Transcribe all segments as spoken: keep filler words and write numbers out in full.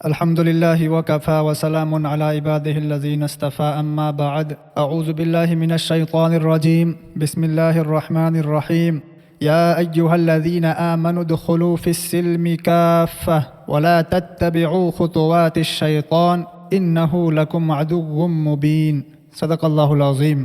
الحمد لله وكفى وسلام على عباده الذين اصطفى، أما بعد. أعوذ بالله من الشيطان الرجيم. بسم الله الرحمن الرحيم. يا أيها الذين آمنوا ادخلوا في السلم كافة ولا تتبعوا خطوات الشيطان إنه لكم عدو مبين. صدق الله العظيم.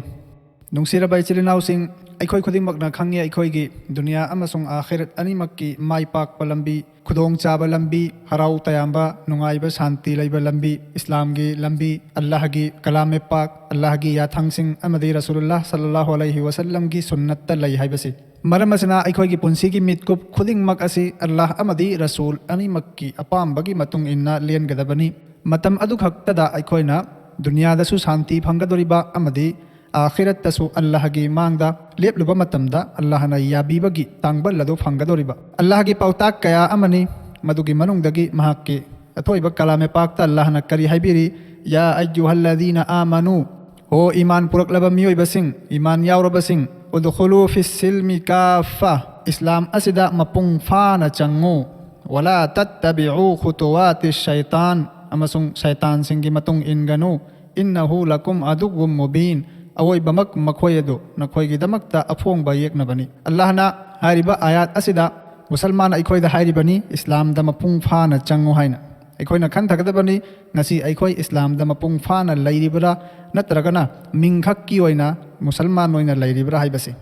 ꯅꯨꯡꯁꯤꯔꯕ ꯏꯆꯤꯜ ꯏꯅꯥꯎꯁꯤꯡ, ꯑꯩꯈꯣꯏ ꯈꯨꯗꯤꯡꯃꯛꯅ ꯈꯪꯉꯤ, ꯑꯩꯈꯣꯏꯒꯤ ꯗꯨꯅꯤꯌꯥ ꯑꯃꯁꯨꯡ ꯑꯥꯈꯤꯔꯠ ꯑꯅꯤꯃꯛꯀꯤ ꯃꯥꯏ ꯄꯥꯛꯄ ꯂꯝꯕꯤ, ꯈꯨꯗꯣꯡ ꯆꯥꯕ ꯂꯝꯕꯤ, ꯍꯔꯥꯎ ꯇꯌꯥꯝꯕ, ꯅꯨꯡꯉꯥꯏꯕ, ꯁꯥꯟꯇꯤ ꯂꯩꯕ ꯂꯝꯕꯤ, ꯏꯁꯂꯥꯝꯒꯤ ꯂꯝꯕꯤ, ꯑꯜꯂꯥꯍꯒꯤ ꯀꯂꯥꯃꯦ ꯄꯥꯛ, ꯑꯜꯂꯥꯍꯒꯤ ꯌꯥꯊꯪꯁꯤꯡ ꯑꯃꯗꯤ ꯔꯁꯨꯂꯨꯜꯂꯥꯍ ꯁꯜꯂꯜꯂꯥꯍꯨ ꯑꯂꯩꯍꯤ ꯋꯁꯜꯂꯝꯒꯤ ꯁꯨꯟꯅꯠꯇ ꯂꯩ ꯍꯥꯏꯕꯁꯤ꯫ ꯃꯔꯝ ꯑꯁꯤꯅ ꯑꯩꯈꯣꯏꯒꯤ ꯄꯨꯟꯁꯤꯒꯤ ꯃꯤꯠꯀꯨꯞ ꯈꯨꯗꯤꯡꯃꯛ ꯑꯁꯤ ꯑꯜꯂꯥꯍ ꯑꯃꯗꯤ ꯔꯁꯨꯜ ꯑꯅꯤꯃꯛꯀꯤ ꯑꯄꯥꯝꯕꯒꯤ ꯃꯇꯨꯡ ꯏꯟꯅ ꯂꯦꯟꯒꯗꯕꯅꯤ꯫ ꯃꯇꯝ ꯑꯗꯨꯈꯛꯇꯗ ꯑꯩꯈꯣꯏꯅ ꯗꯨꯅꯤꯌꯥꯗꯁꯨ ꯁꯥꯟꯇꯤ ꯐꯪꯒꯗꯧꯔꯤꯕ ꯑꯃꯗꯤ ꯑꯥꯈꯤꯔꯠꯇꯁꯨ ꯑꯜꯂꯥꯍꯒꯤ ꯃꯥꯡꯗ ꯂꯦꯞꯂꯨꯕ ꯃꯇꯝꯗ ꯑꯜꯂꯥꯍꯅ ꯌꯥꯕꯤꯕꯒꯤ ꯇꯥꯡꯕꯜ ꯑꯗꯨ ꯐꯪꯒꯗꯧꯔꯤꯕ꯫ ꯑꯜꯂꯥꯍꯒꯤ ꯄꯥꯎꯇꯥꯛ ꯀꯌꯥ ꯑꯃꯅꯤ, ꯃꯗꯨꯒꯤ ꯃꯅꯨꯡꯗꯒꯤ ꯃꯍꯥꯛꯀꯤ ꯑꯊꯣꯏꯕ ꯀꯂꯥꯃꯦ ꯄꯥꯛꯇ ꯑꯜꯂꯥꯍꯅ ꯀꯔꯤ ꯍꯥꯏꯕꯤꯔꯤ? "يا أيها الذين آمنوا", ꯍꯣ ꯏꯃꯥꯟ ꯄꯨꯔꯛꯂꯕ ꯃꯤꯑꯣꯏꯕꯁꯤꯡ, ꯏꯃꯥꯟ ꯌꯥꯎꯔꯕꯁꯤꯡ, "ادخلوا في السلم كافة", ꯏꯁꯂꯥꯝ ꯑꯁꯤꯗ ꯃꯄꯨꯡ ꯐꯥꯅ ꯆꯪꯉꯨ꯫ "ولا تتبعوا خطوات الشيطان", ꯑꯃꯁꯨꯡ ꯁꯩꯇꯥꯟꯁꯤꯡꯒꯤ ꯃꯇꯨꯡ ꯏꯟꯒꯅꯨ꯫ "إنه لكم عدو مبين", ꯑꯋꯣꯏꯕꯃꯛ ꯃꯈꯣꯏ ꯑꯗꯨ ꯅꯈꯣꯏꯒꯤꯗꯃꯛꯇ ꯑꯐꯣꯡꯕ ꯌꯦꯛꯅꯕꯅꯤ꯫ ꯑꯜꯂꯥꯍꯅ ꯍꯥꯏꯔꯤꯕ ꯑꯥꯌꯥꯠ ꯑꯁꯤꯗ ꯃꯨꯁꯜꯃꯥꯟ ꯑꯩꯈꯣꯏꯗ ꯍꯥꯏꯔꯤꯕꯅꯤ, ꯏꯁꯂꯥꯝꯗ ꯃꯄꯨꯡ ꯐꯥꯅ ꯆꯪꯉꯨ ꯍꯥꯏꯅ꯫ ꯑꯩꯈꯣꯏꯅ ꯈꯟꯊꯒꯗꯕꯅꯤ, ꯉꯁꯤ ꯑꯩꯈꯣꯏ ꯏꯁꯂꯥꯝꯗ ꯃꯄꯨꯡ ꯐꯥꯅ ꯂꯩꯔꯤꯕ꯭ꯔꯥ, ꯅꯠꯇ꯭ꯔꯒꯅ ꯃꯤꯡꯈꯛꯀꯤ ꯑꯣꯏꯅ ꯃꯨꯁꯜꯃꯥꯟ ꯑꯣꯏꯅ ꯂꯩꯔꯤꯕ꯭ꯔꯥ ꯍꯥꯏꯕꯁꯤ꯫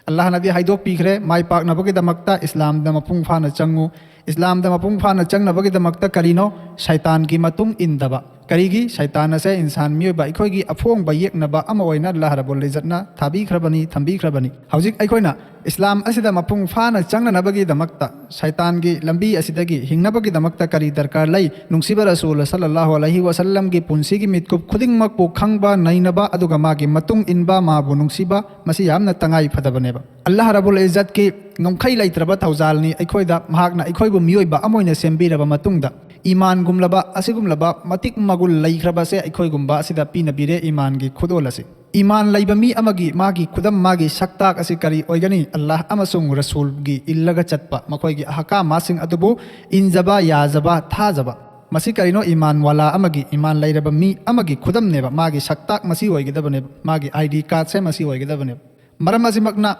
ꯑꯜꯂꯥꯍꯅꯗꯤ ꯍꯥꯏꯗꯣꯛꯄꯤꯈ꯭ꯔꯦ, ꯃꯥꯏ ꯄꯥꯛꯅꯕꯒꯤꯗꯃꯛꯇ ꯏꯁꯂꯥꯝꯗ ꯃꯄꯨꯡ ꯐꯥꯅ ꯆꯪꯉꯨ꯫ ꯏꯁꯂꯥꯝꯗ ꯃꯄꯨꯡ ꯐꯥꯅ ꯆꯪꯅꯕꯒꯤꯗꯃꯛꯇ ꯀꯔꯤꯅꯣ? ꯁꯩꯇꯥꯟꯒꯤ ꯃꯇꯨꯡ ꯏꯟꯗꯕ꯫ ꯀꯔꯤꯒꯤ? ꯁꯩꯇꯥꯟ ꯑꯁꯦ ꯏꯟꯁꯥꯟ ꯃꯤꯑꯣꯏꯕ ꯑꯩꯈꯣꯏꯒꯤ ꯑꯐꯣꯡꯕ ꯌꯦꯛꯅꯕ ꯑꯃ ꯑꯣꯏꯅ ꯑꯜꯂꯥꯍ ꯔꯕꯨꯜ ꯏꯖꯠꯅ ꯊꯥꯕꯤꯈ꯭ꯔꯕꯅꯤ, ꯊꯝꯕꯤꯈ꯭ꯔꯕꯅꯤ꯫ ꯍꯧꯖꯤꯛ ꯑꯩꯈꯣꯏꯅ ꯏꯁꯂꯥꯝ ꯑꯁꯤꯗ ꯃꯄꯨꯡ ꯐꯥꯅ ꯆꯪꯅꯅꯕꯒꯤꯗꯃꯛꯇ, ꯁꯩꯇꯥꯟꯒꯤ ꯂꯝꯕꯤ ꯑꯁꯤꯗꯒꯤ ꯍꯤꯡꯅꯕꯒꯤꯗꯃꯛꯇ ꯀꯔꯤ ꯗꯔꯀꯥꯔ ꯂꯩ? ꯅꯨꯡꯁꯤꯕ ꯔꯁꯨꯜ ꯁꯜꯂꯜꯂꯥꯍꯨ ꯑꯂꯩꯍꯤ ꯋꯁꯜꯂꯝꯒꯤ ꯄꯨꯟꯁꯤꯒꯤ ꯃꯤꯠꯀꯨꯞ ꯈꯨꯗꯤꯡꯃꯛꯄꯨ ꯈꯪꯕ, ꯅꯩꯅꯕ, ꯑꯗꯨꯒ ꯃꯥꯒꯤ ꯃꯇꯨꯡ ꯏꯟꯕ, ꯃꯥꯕꯨ ꯅꯨꯡꯁꯤꯕ, ꯃꯁꯤ ꯌꯥꯝꯅ ꯇꯉꯥꯏ ꯐꯗꯕꯅꯦꯕ꯫ ꯑꯜꯂꯥꯍ ꯔꯕꯨꯜ ꯏꯖꯠꯀꯤ ꯉꯝꯈꯩ ꯂꯩꯇ꯭ꯔꯕ ꯊꯧꯖꯥꯜꯅꯤ ꯑꯩꯈꯣꯏꯗ, ꯃꯍꯥꯛꯅ ꯑꯩꯈꯣꯏꯕꯨ ꯃꯤꯑꯣꯏꯕ ꯑꯃ ꯑꯣꯏꯅ ꯁꯦꯝꯕꯤꯔꯕ ꯃꯇꯨꯡꯗ, ꯏꯃꯥꯟꯒꯨꯝꯂꯕ ꯑꯁꯤꯒꯨꯝꯂꯕ ꯃꯇꯤꯛ ꯃꯒꯨꯜ ꯂꯩꯈ꯭ꯔꯕꯁꯦ ꯑꯩꯈꯣꯏꯒꯨꯝꯕ ꯑꯁꯤꯗ ꯄꯤꯅꯕꯤꯔꯦ ꯏꯃꯥꯟꯒꯤ ꯈꯨꯗꯣꯜ ꯑꯁꯤ꯫ ꯏꯃꯥꯟ ꯂꯩꯕ ꯃꯤ ꯑꯃꯒꯤ ꯃꯥꯒꯤ ꯈꯨꯗꯝ, ꯃꯥꯒꯤ ꯁꯛꯇꯥꯛ ꯑꯁꯤ ꯀꯔꯤ ꯑꯣꯏꯒꯅꯤ? ꯑꯜꯂꯥꯍ ꯑꯃꯁꯨꯡ ꯔꯁꯨꯜꯒꯤ ꯏꯜꯂꯒ ꯆꯠꯄ, ꯃꯈꯣꯏꯒꯤ ꯑꯍꯀꯥꯝꯁꯤꯡ ꯑꯗꯨꯕꯨ ꯏꯟꯖꯕ, ꯌꯥꯖꯕ, ꯊꯥꯖꯕ꯫ ꯃꯁꯤ ꯀꯔꯤꯅꯣ? ꯏꯃꯥꯟ ꯋꯥꯂꯥ ꯑꯃꯒꯤ, ꯏꯃꯥꯟ ꯂꯩꯔꯕ ꯃꯤ ꯑꯃꯒꯤ ꯈꯨꯗꯝꯅꯦꯕ꯫ ꯃꯥꯒꯤ ꯁꯛꯇꯥꯛ ꯃꯁꯤ ꯑꯣꯏꯒꯗꯕꯅꯦꯕ, ꯃꯥꯒꯤ ꯑꯥꯏ ꯗꯤ ꯀꯥꯔꯗꯁꯦ ꯃꯁꯤ ꯑꯣꯏꯒꯗꯕꯅꯦꯕ꯫ ꯃꯔꯝ ꯑꯁꯤꯃꯛꯅ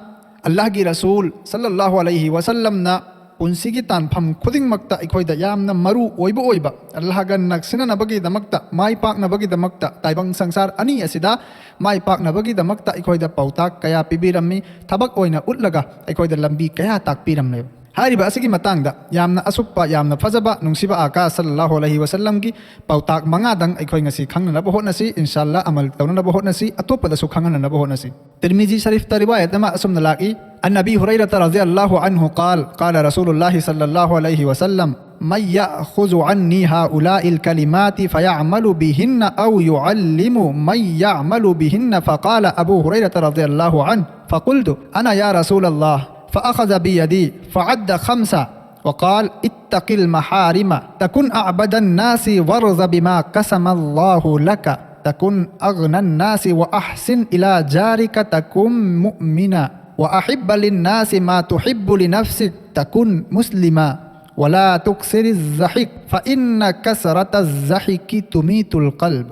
ꯑꯜꯂꯥꯍꯒꯤ ꯔꯁꯨꯜ ꯁꯜꯂꯜꯂꯥꯍꯨ ꯑꯂꯩꯍꯤ ꯋꯥꯁꯜꯂꯝꯅ ꯄꯨꯟꯁꯤꯒꯤ ꯇꯥꯟꯐꯝ ꯈꯨꯗꯤꯡꯃꯛꯇ ꯑꯩꯈꯣꯏꯗ ꯌꯥꯝꯅ ꯃꯔꯨ ꯑꯣꯏꯕ ꯑꯣꯏꯕ, ꯑꯜꯂꯥꯍꯒ ꯅꯛꯁꯤꯟꯅꯅꯕꯒꯤꯗꯃꯛꯇ, ꯃꯥꯏ ꯄꯥꯛꯅꯕꯒꯤꯗꯃꯛꯇ, ꯇꯥꯏꯕꯪ ꯁꯪꯁꯥꯔ ꯑꯅꯤ ꯑꯁꯤꯗ ꯃꯥꯏ ꯄꯥꯛꯅꯕꯒꯤꯗꯃꯛꯇ ꯑꯩꯈꯣꯏꯗ ꯄꯥꯎꯇꯥꯛ ꯀꯌꯥ ꯄꯤꯕꯤꯔꯝꯃꯤ, ꯊꯕꯛ ꯑꯣꯏꯅ ꯎꯠꯂꯒ ꯑꯩꯈꯣꯏꯗ ꯂꯝꯕꯤ ꯀꯌꯥ ꯇꯥꯛꯄꯤꯔꯝꯂꯦꯕ꯫ ꯍꯥꯏꯔꯤꯕ ꯑꯁꯤꯒꯤ ꯃꯇꯥꯡꯗ ꯌꯥꯝꯅ ꯑꯁꯨꯞꯄ, ꯌꯥꯝꯅ ꯐꯖꯕ, ꯅꯨꯡꯁꯤꯕ ꯑꯥꯀꯥ ꯁꯜꯂꯜꯂꯥꯍꯨ ꯑꯂꯩꯍꯤ ꯋꯥꯁꯜꯂꯝꯒꯤ ꯄꯥꯎꯇꯥꯛ ꯃꯉꯥꯗꯪ ꯑꯩꯈꯣꯏ ꯉꯁꯤ ꯈꯪꯅꯅꯕ ꯍꯣꯠꯅꯁꯤ, ꯏꯟꯁꯥꯜꯂꯥ ꯑꯃꯜ ꯇꯧꯅꯅꯕ ꯍꯣꯠꯅꯁꯤ, ꯑꯇꯣꯞꯄꯗꯁꯨ ꯈꯪꯍꯟꯅꯅꯕ ꯍꯣꯠꯅꯁꯤ꯫ ꯇꯤꯔꯃꯤꯖꯤ ꯁꯔꯤꯐꯇ ꯔꯤꯋꯥꯌꯠ ꯑꯃ ꯑꯁꯨꯝꯅ ꯂꯥꯛꯏ: عن أبي هريرة رضي الله عنه قال: قال رسول الله صلى الله عليه وسلم: من يأخذ عني هؤلاء الكلمات فيعمل بهن أو يعلم من يعمل بهن. فقال أبو هريرة رضي الله عنه: فقلت: أنا يا رسول الله. فأخذ بيدي فعد خمسة وقال: اتق المحارم، تكن أعبد الناس وارض بما قسم الله لك، تكن أغنى الناس وأحسن إلى جارك تكن مؤمنا، وأحب للناس ما تحب لنفسك تكن مسلما، ولا تكثر الضحك فإن كثرة الضحك تميت القلب.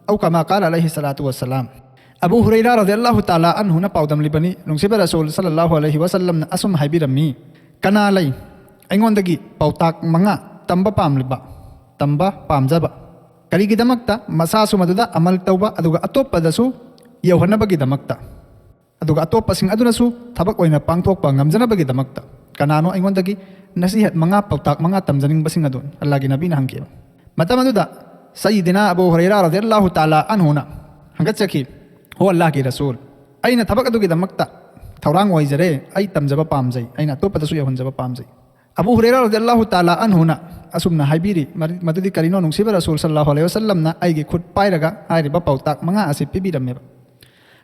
أو كما قال عليه الصلاة والسلام. ꯑꯕꯨ ꯍꯨꯔꯩꯔꯥ ꯔꯗꯤꯌꯜꯂꯥꯍꯨ ꯇꯥꯂꯥ ꯑꯟꯍꯨꯅ ꯄꯥꯎꯗꯝꯂꯤꯕꯅꯤ, ꯅꯨꯡꯁꯤꯕ ꯔꯁꯨꯜ ꯁꯜꯂꯜꯂꯥꯍꯨ ꯑꯂꯩꯍꯤ ꯋꯥꯁꯜꯂꯝꯅ ꯑꯁꯨꯝ ꯍꯥꯏꯕꯤꯔꯝꯃꯤ: ꯀꯅꯥ ꯂꯩ ꯑꯩꯉꯣꯟꯗꯒꯤ ꯄꯥꯎꯇꯥꯛ ꯃꯉꯥ ꯇꯝꯕ ꯄꯥꯝꯂꯤꯕ, ꯇꯝꯕ ꯄꯥꯝꯖꯕ? ꯀꯔꯤꯒꯤꯗꯃꯛꯇ? ꯃꯁꯥꯁꯨ ꯃꯗꯨꯗ ꯑꯃꯜ ꯇꯧꯕ, ꯑꯗꯨꯒ ꯑꯇꯣꯞꯄꯗꯁꯨ ꯌꯧꯍꯟꯅꯕꯒꯤꯗꯃꯛꯇ, ꯑꯗꯨꯒ ꯑꯇꯣꯞꯄꯁꯤꯡ ꯑꯗꯨꯅꯁꯨ ꯊꯕꯛ ꯑꯣꯏꯅ ꯄꯥꯡꯊꯣꯛꯄ ꯉꯝꯖꯅꯕꯒꯤꯗꯃꯛꯇ꯫ ꯀꯅꯥꯅꯣ ꯑꯩꯉꯣꯟꯗꯒꯤ ꯅꯁꯤꯍꯠ ꯃꯉꯥ, ꯄꯥꯎꯇꯥꯛ ꯃꯉꯥ ꯇꯝꯖꯅꯤꯡꯕꯁꯤꯡ ꯑꯗꯨ? ꯑꯜꯂꯥꯍꯒꯤ ꯅꯕꯤꯅ ꯍꯪꯈꯤꯕ꯫ ꯃꯇꯝ ꯑꯗꯨꯗ ꯁꯌꯤꯗꯤꯅꯥ ꯑꯕꯨ ꯍꯨꯔꯩꯔꯥ ꯔꯗꯤꯌꯜꯂꯥꯍꯨ ꯇꯥꯂꯥ ꯑꯟꯍꯨꯅ ꯍꯪꯒꯠꯆꯈꯤ: "ꯍꯣ ꯑꯜꯂꯥꯍꯒꯤ ꯔꯁꯨꯜ, ꯑꯩꯅ ꯊꯕꯛ ꯑꯗꯨꯒꯤꯗꯃꯛꯇ ꯊꯧꯔꯥꯡ ꯑꯣꯏꯖꯔꯦ, ꯑꯩ ꯇꯝꯖꯕ ꯄꯥꯝꯖꯩ, ꯑꯩꯅ ꯑꯇꯣꯞꯄꯗꯁꯨ ꯌꯧꯍꯟꯖꯕ ꯄꯥꯝꯖꯩ꯫" ꯑꯕꯨ ꯍꯨꯔꯩꯔꯥ ꯔꯗꯤꯌꯜꯂꯥꯍꯨ ꯇꯥꯂꯥ ꯑꯟꯍꯨꯅ ꯑꯁꯨꯝꯅ ꯍꯥꯏꯕꯤꯔꯤ, ꯃꯔꯤ-, ꯃꯗꯨꯗꯤ ꯀꯔꯤꯅꯣ? ꯅꯨꯡꯁꯤꯕ ꯔꯁꯨꯜ ꯁꯜꯂꯜꯂꯥꯍꯨ ꯑꯂꯩꯍꯤ ꯋꯥꯁꯜꯂꯝꯅ ꯑꯩꯒꯤ ꯈꯨꯠ ꯄꯥꯏꯔꯒ ꯍꯥꯏꯔꯤꯕ ꯄꯥꯎꯇꯥꯛ ꯃꯉꯥ ꯑꯁꯤ ꯄꯤꯕꯤꯔꯝꯃꯦꯕ꯫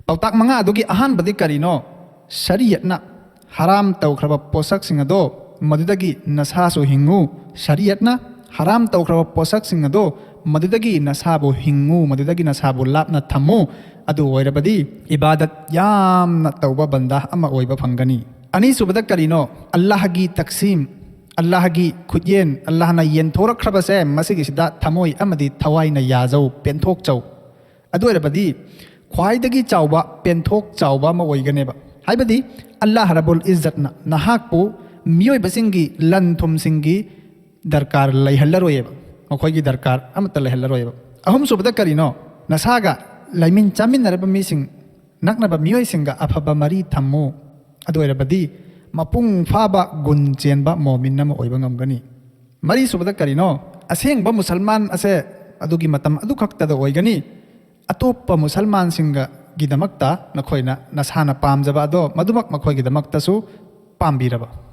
ꯄꯥꯎꯇꯥꯛ ꯃꯉꯥ ꯑꯗꯨꯒꯤ ꯑꯍꯥꯟꯕꯗꯤ ꯀꯔꯤꯅꯣ? ꯁꯔꯤꯌꯠꯅ ꯍꯔꯥꯝ ꯇꯧꯈ꯭ꯔꯕ ꯄꯣꯠꯁꯛꯁꯤꯡ ꯑꯗꯣ ꯃꯗꯨꯗꯒꯤ ꯅꯁꯥꯁꯨ ꯍꯤꯡꯉꯨ꯫ ꯁꯔꯤꯌꯠꯅ ꯍꯔꯥꯝ ꯇꯧꯈ꯭ꯔꯕ ꯄꯣꯠꯁꯛꯁꯤꯡ ꯑꯗꯣ ꯃꯗꯨꯗꯒꯤ ꯅꯁꯥꯕꯨ ꯍꯤꯡꯉꯨ, ꯃꯗꯨꯗꯒꯤ ꯅꯁꯥꯕꯨ ꯂꯥꯞꯅ ꯊꯝꯃꯨ꯫ ꯑꯗꯨ ꯑꯣꯏꯔꯕꯗꯤ ꯏꯕꯥꯗꯠ ꯌꯥꯝꯅ ꯇꯧꯕ ꯕꯟꯗꯥ ꯑꯃ ꯑꯣꯏꯕ ꯐꯪꯒꯅꯤ꯫ ꯑꯅꯤꯁꯨꯕꯗ ꯀꯔꯤꯅꯣ? ꯑꯜꯂꯥꯍꯒꯤ ꯇꯛꯁꯤꯝ, ꯑꯜꯂꯥꯍꯒꯤ ꯈꯨꯠꯌꯦꯟ, ꯑꯜꯂꯥꯍꯅ ꯌꯦꯟꯊꯣꯔꯛꯈ꯭ꯔꯕꯁꯦ, ꯃꯁꯤꯒꯤꯁꯤꯗ ꯊꯃꯣꯏ ꯑꯃꯗꯤ ꯊꯋꯥꯏꯅ ꯌꯥꯖꯧ, ꯄꯦꯟꯊꯣꯛꯆꯧ꯫ ꯑꯗꯨ ꯑꯣꯏꯔꯕꯗꯤ ꯈ꯭ꯋꯥꯏꯗꯒꯤ ꯆꯥꯎꯕ ꯄꯦꯟꯊꯣꯛ ꯆꯥꯎꯕ ꯑꯃ ꯑꯣꯏꯒꯅꯦꯕ꯫ ꯍꯥꯏꯕꯗꯤ ꯑꯜꯂꯥꯍ ꯔꯕꯨꯜ ꯏꯖꯠꯅ ꯅꯍꯥꯛꯄꯨ ꯃꯤꯑꯣꯏꯕꯁꯤꯡꯒꯤ ꯂꯟ ꯊꯨꯝꯁꯤꯡꯒꯤ ꯗꯔꯀꯥꯔ ꯂꯩꯍꯜꯂꯔꯣꯏꯌꯦꯕ, ꯃꯈꯣꯏꯒꯤ ꯗꯔꯀꯥꯔ ꯑꯃꯠꯇ ꯂꯩꯍꯜꯂꯔꯣꯏꯌꯦꯕ꯫ ꯑꯍꯨꯝꯁꯨꯕꯗ ꯀꯔꯤꯅꯣ? ꯅꯁꯥꯒ ꯂꯩꯃꯤꯟ ꯆꯥꯃꯤꯟꯅꯔꯕ ꯃꯤꯁꯤꯡ, ꯅꯛꯅꯕ ꯃꯤꯑꯣꯏꯁꯤꯡꯒ ꯑꯐꯕ ꯃꯔꯤ ꯊꯝꯃꯨ꯫ ꯑꯗꯨ ꯑꯣꯏꯔꯕꯗꯤ ꯃꯄꯨꯡ ꯐꯥꯕ ꯒꯨꯟ ꯆꯦꯟꯕ ꯃꯣꯃꯤꯟ ꯑꯃ ꯑꯣꯏꯕ ꯉꯝꯒꯅꯤ꯫ ꯃꯔꯤꯁꯨꯕꯗ ꯀꯔꯤꯅꯣ? ꯑꯁꯦꯡꯕ ꯃꯨꯁꯜꯃꯥꯟ ꯑꯁꯦ ꯑꯗꯨꯒꯤ ꯃꯇꯝ ꯑꯗꯨꯈꯛꯇꯗ ꯑꯣꯏꯒꯅꯤ꯫ ꯑꯇꯣꯞꯄ ꯃꯨꯁꯜꯃꯥꯟꯁꯤꯡꯒꯤꯗꯃꯛꯇ ꯅꯈꯣꯏꯅ ꯅꯁꯥꯅ ꯄꯥꯝꯖꯕ ꯑꯗꯣ ꯃꯗꯨꯃꯛ ꯃꯈꯣꯏꯒꯤꯗꯃꯛꯇꯁꯨ ꯄꯥꯝꯕꯤꯔꯕ꯫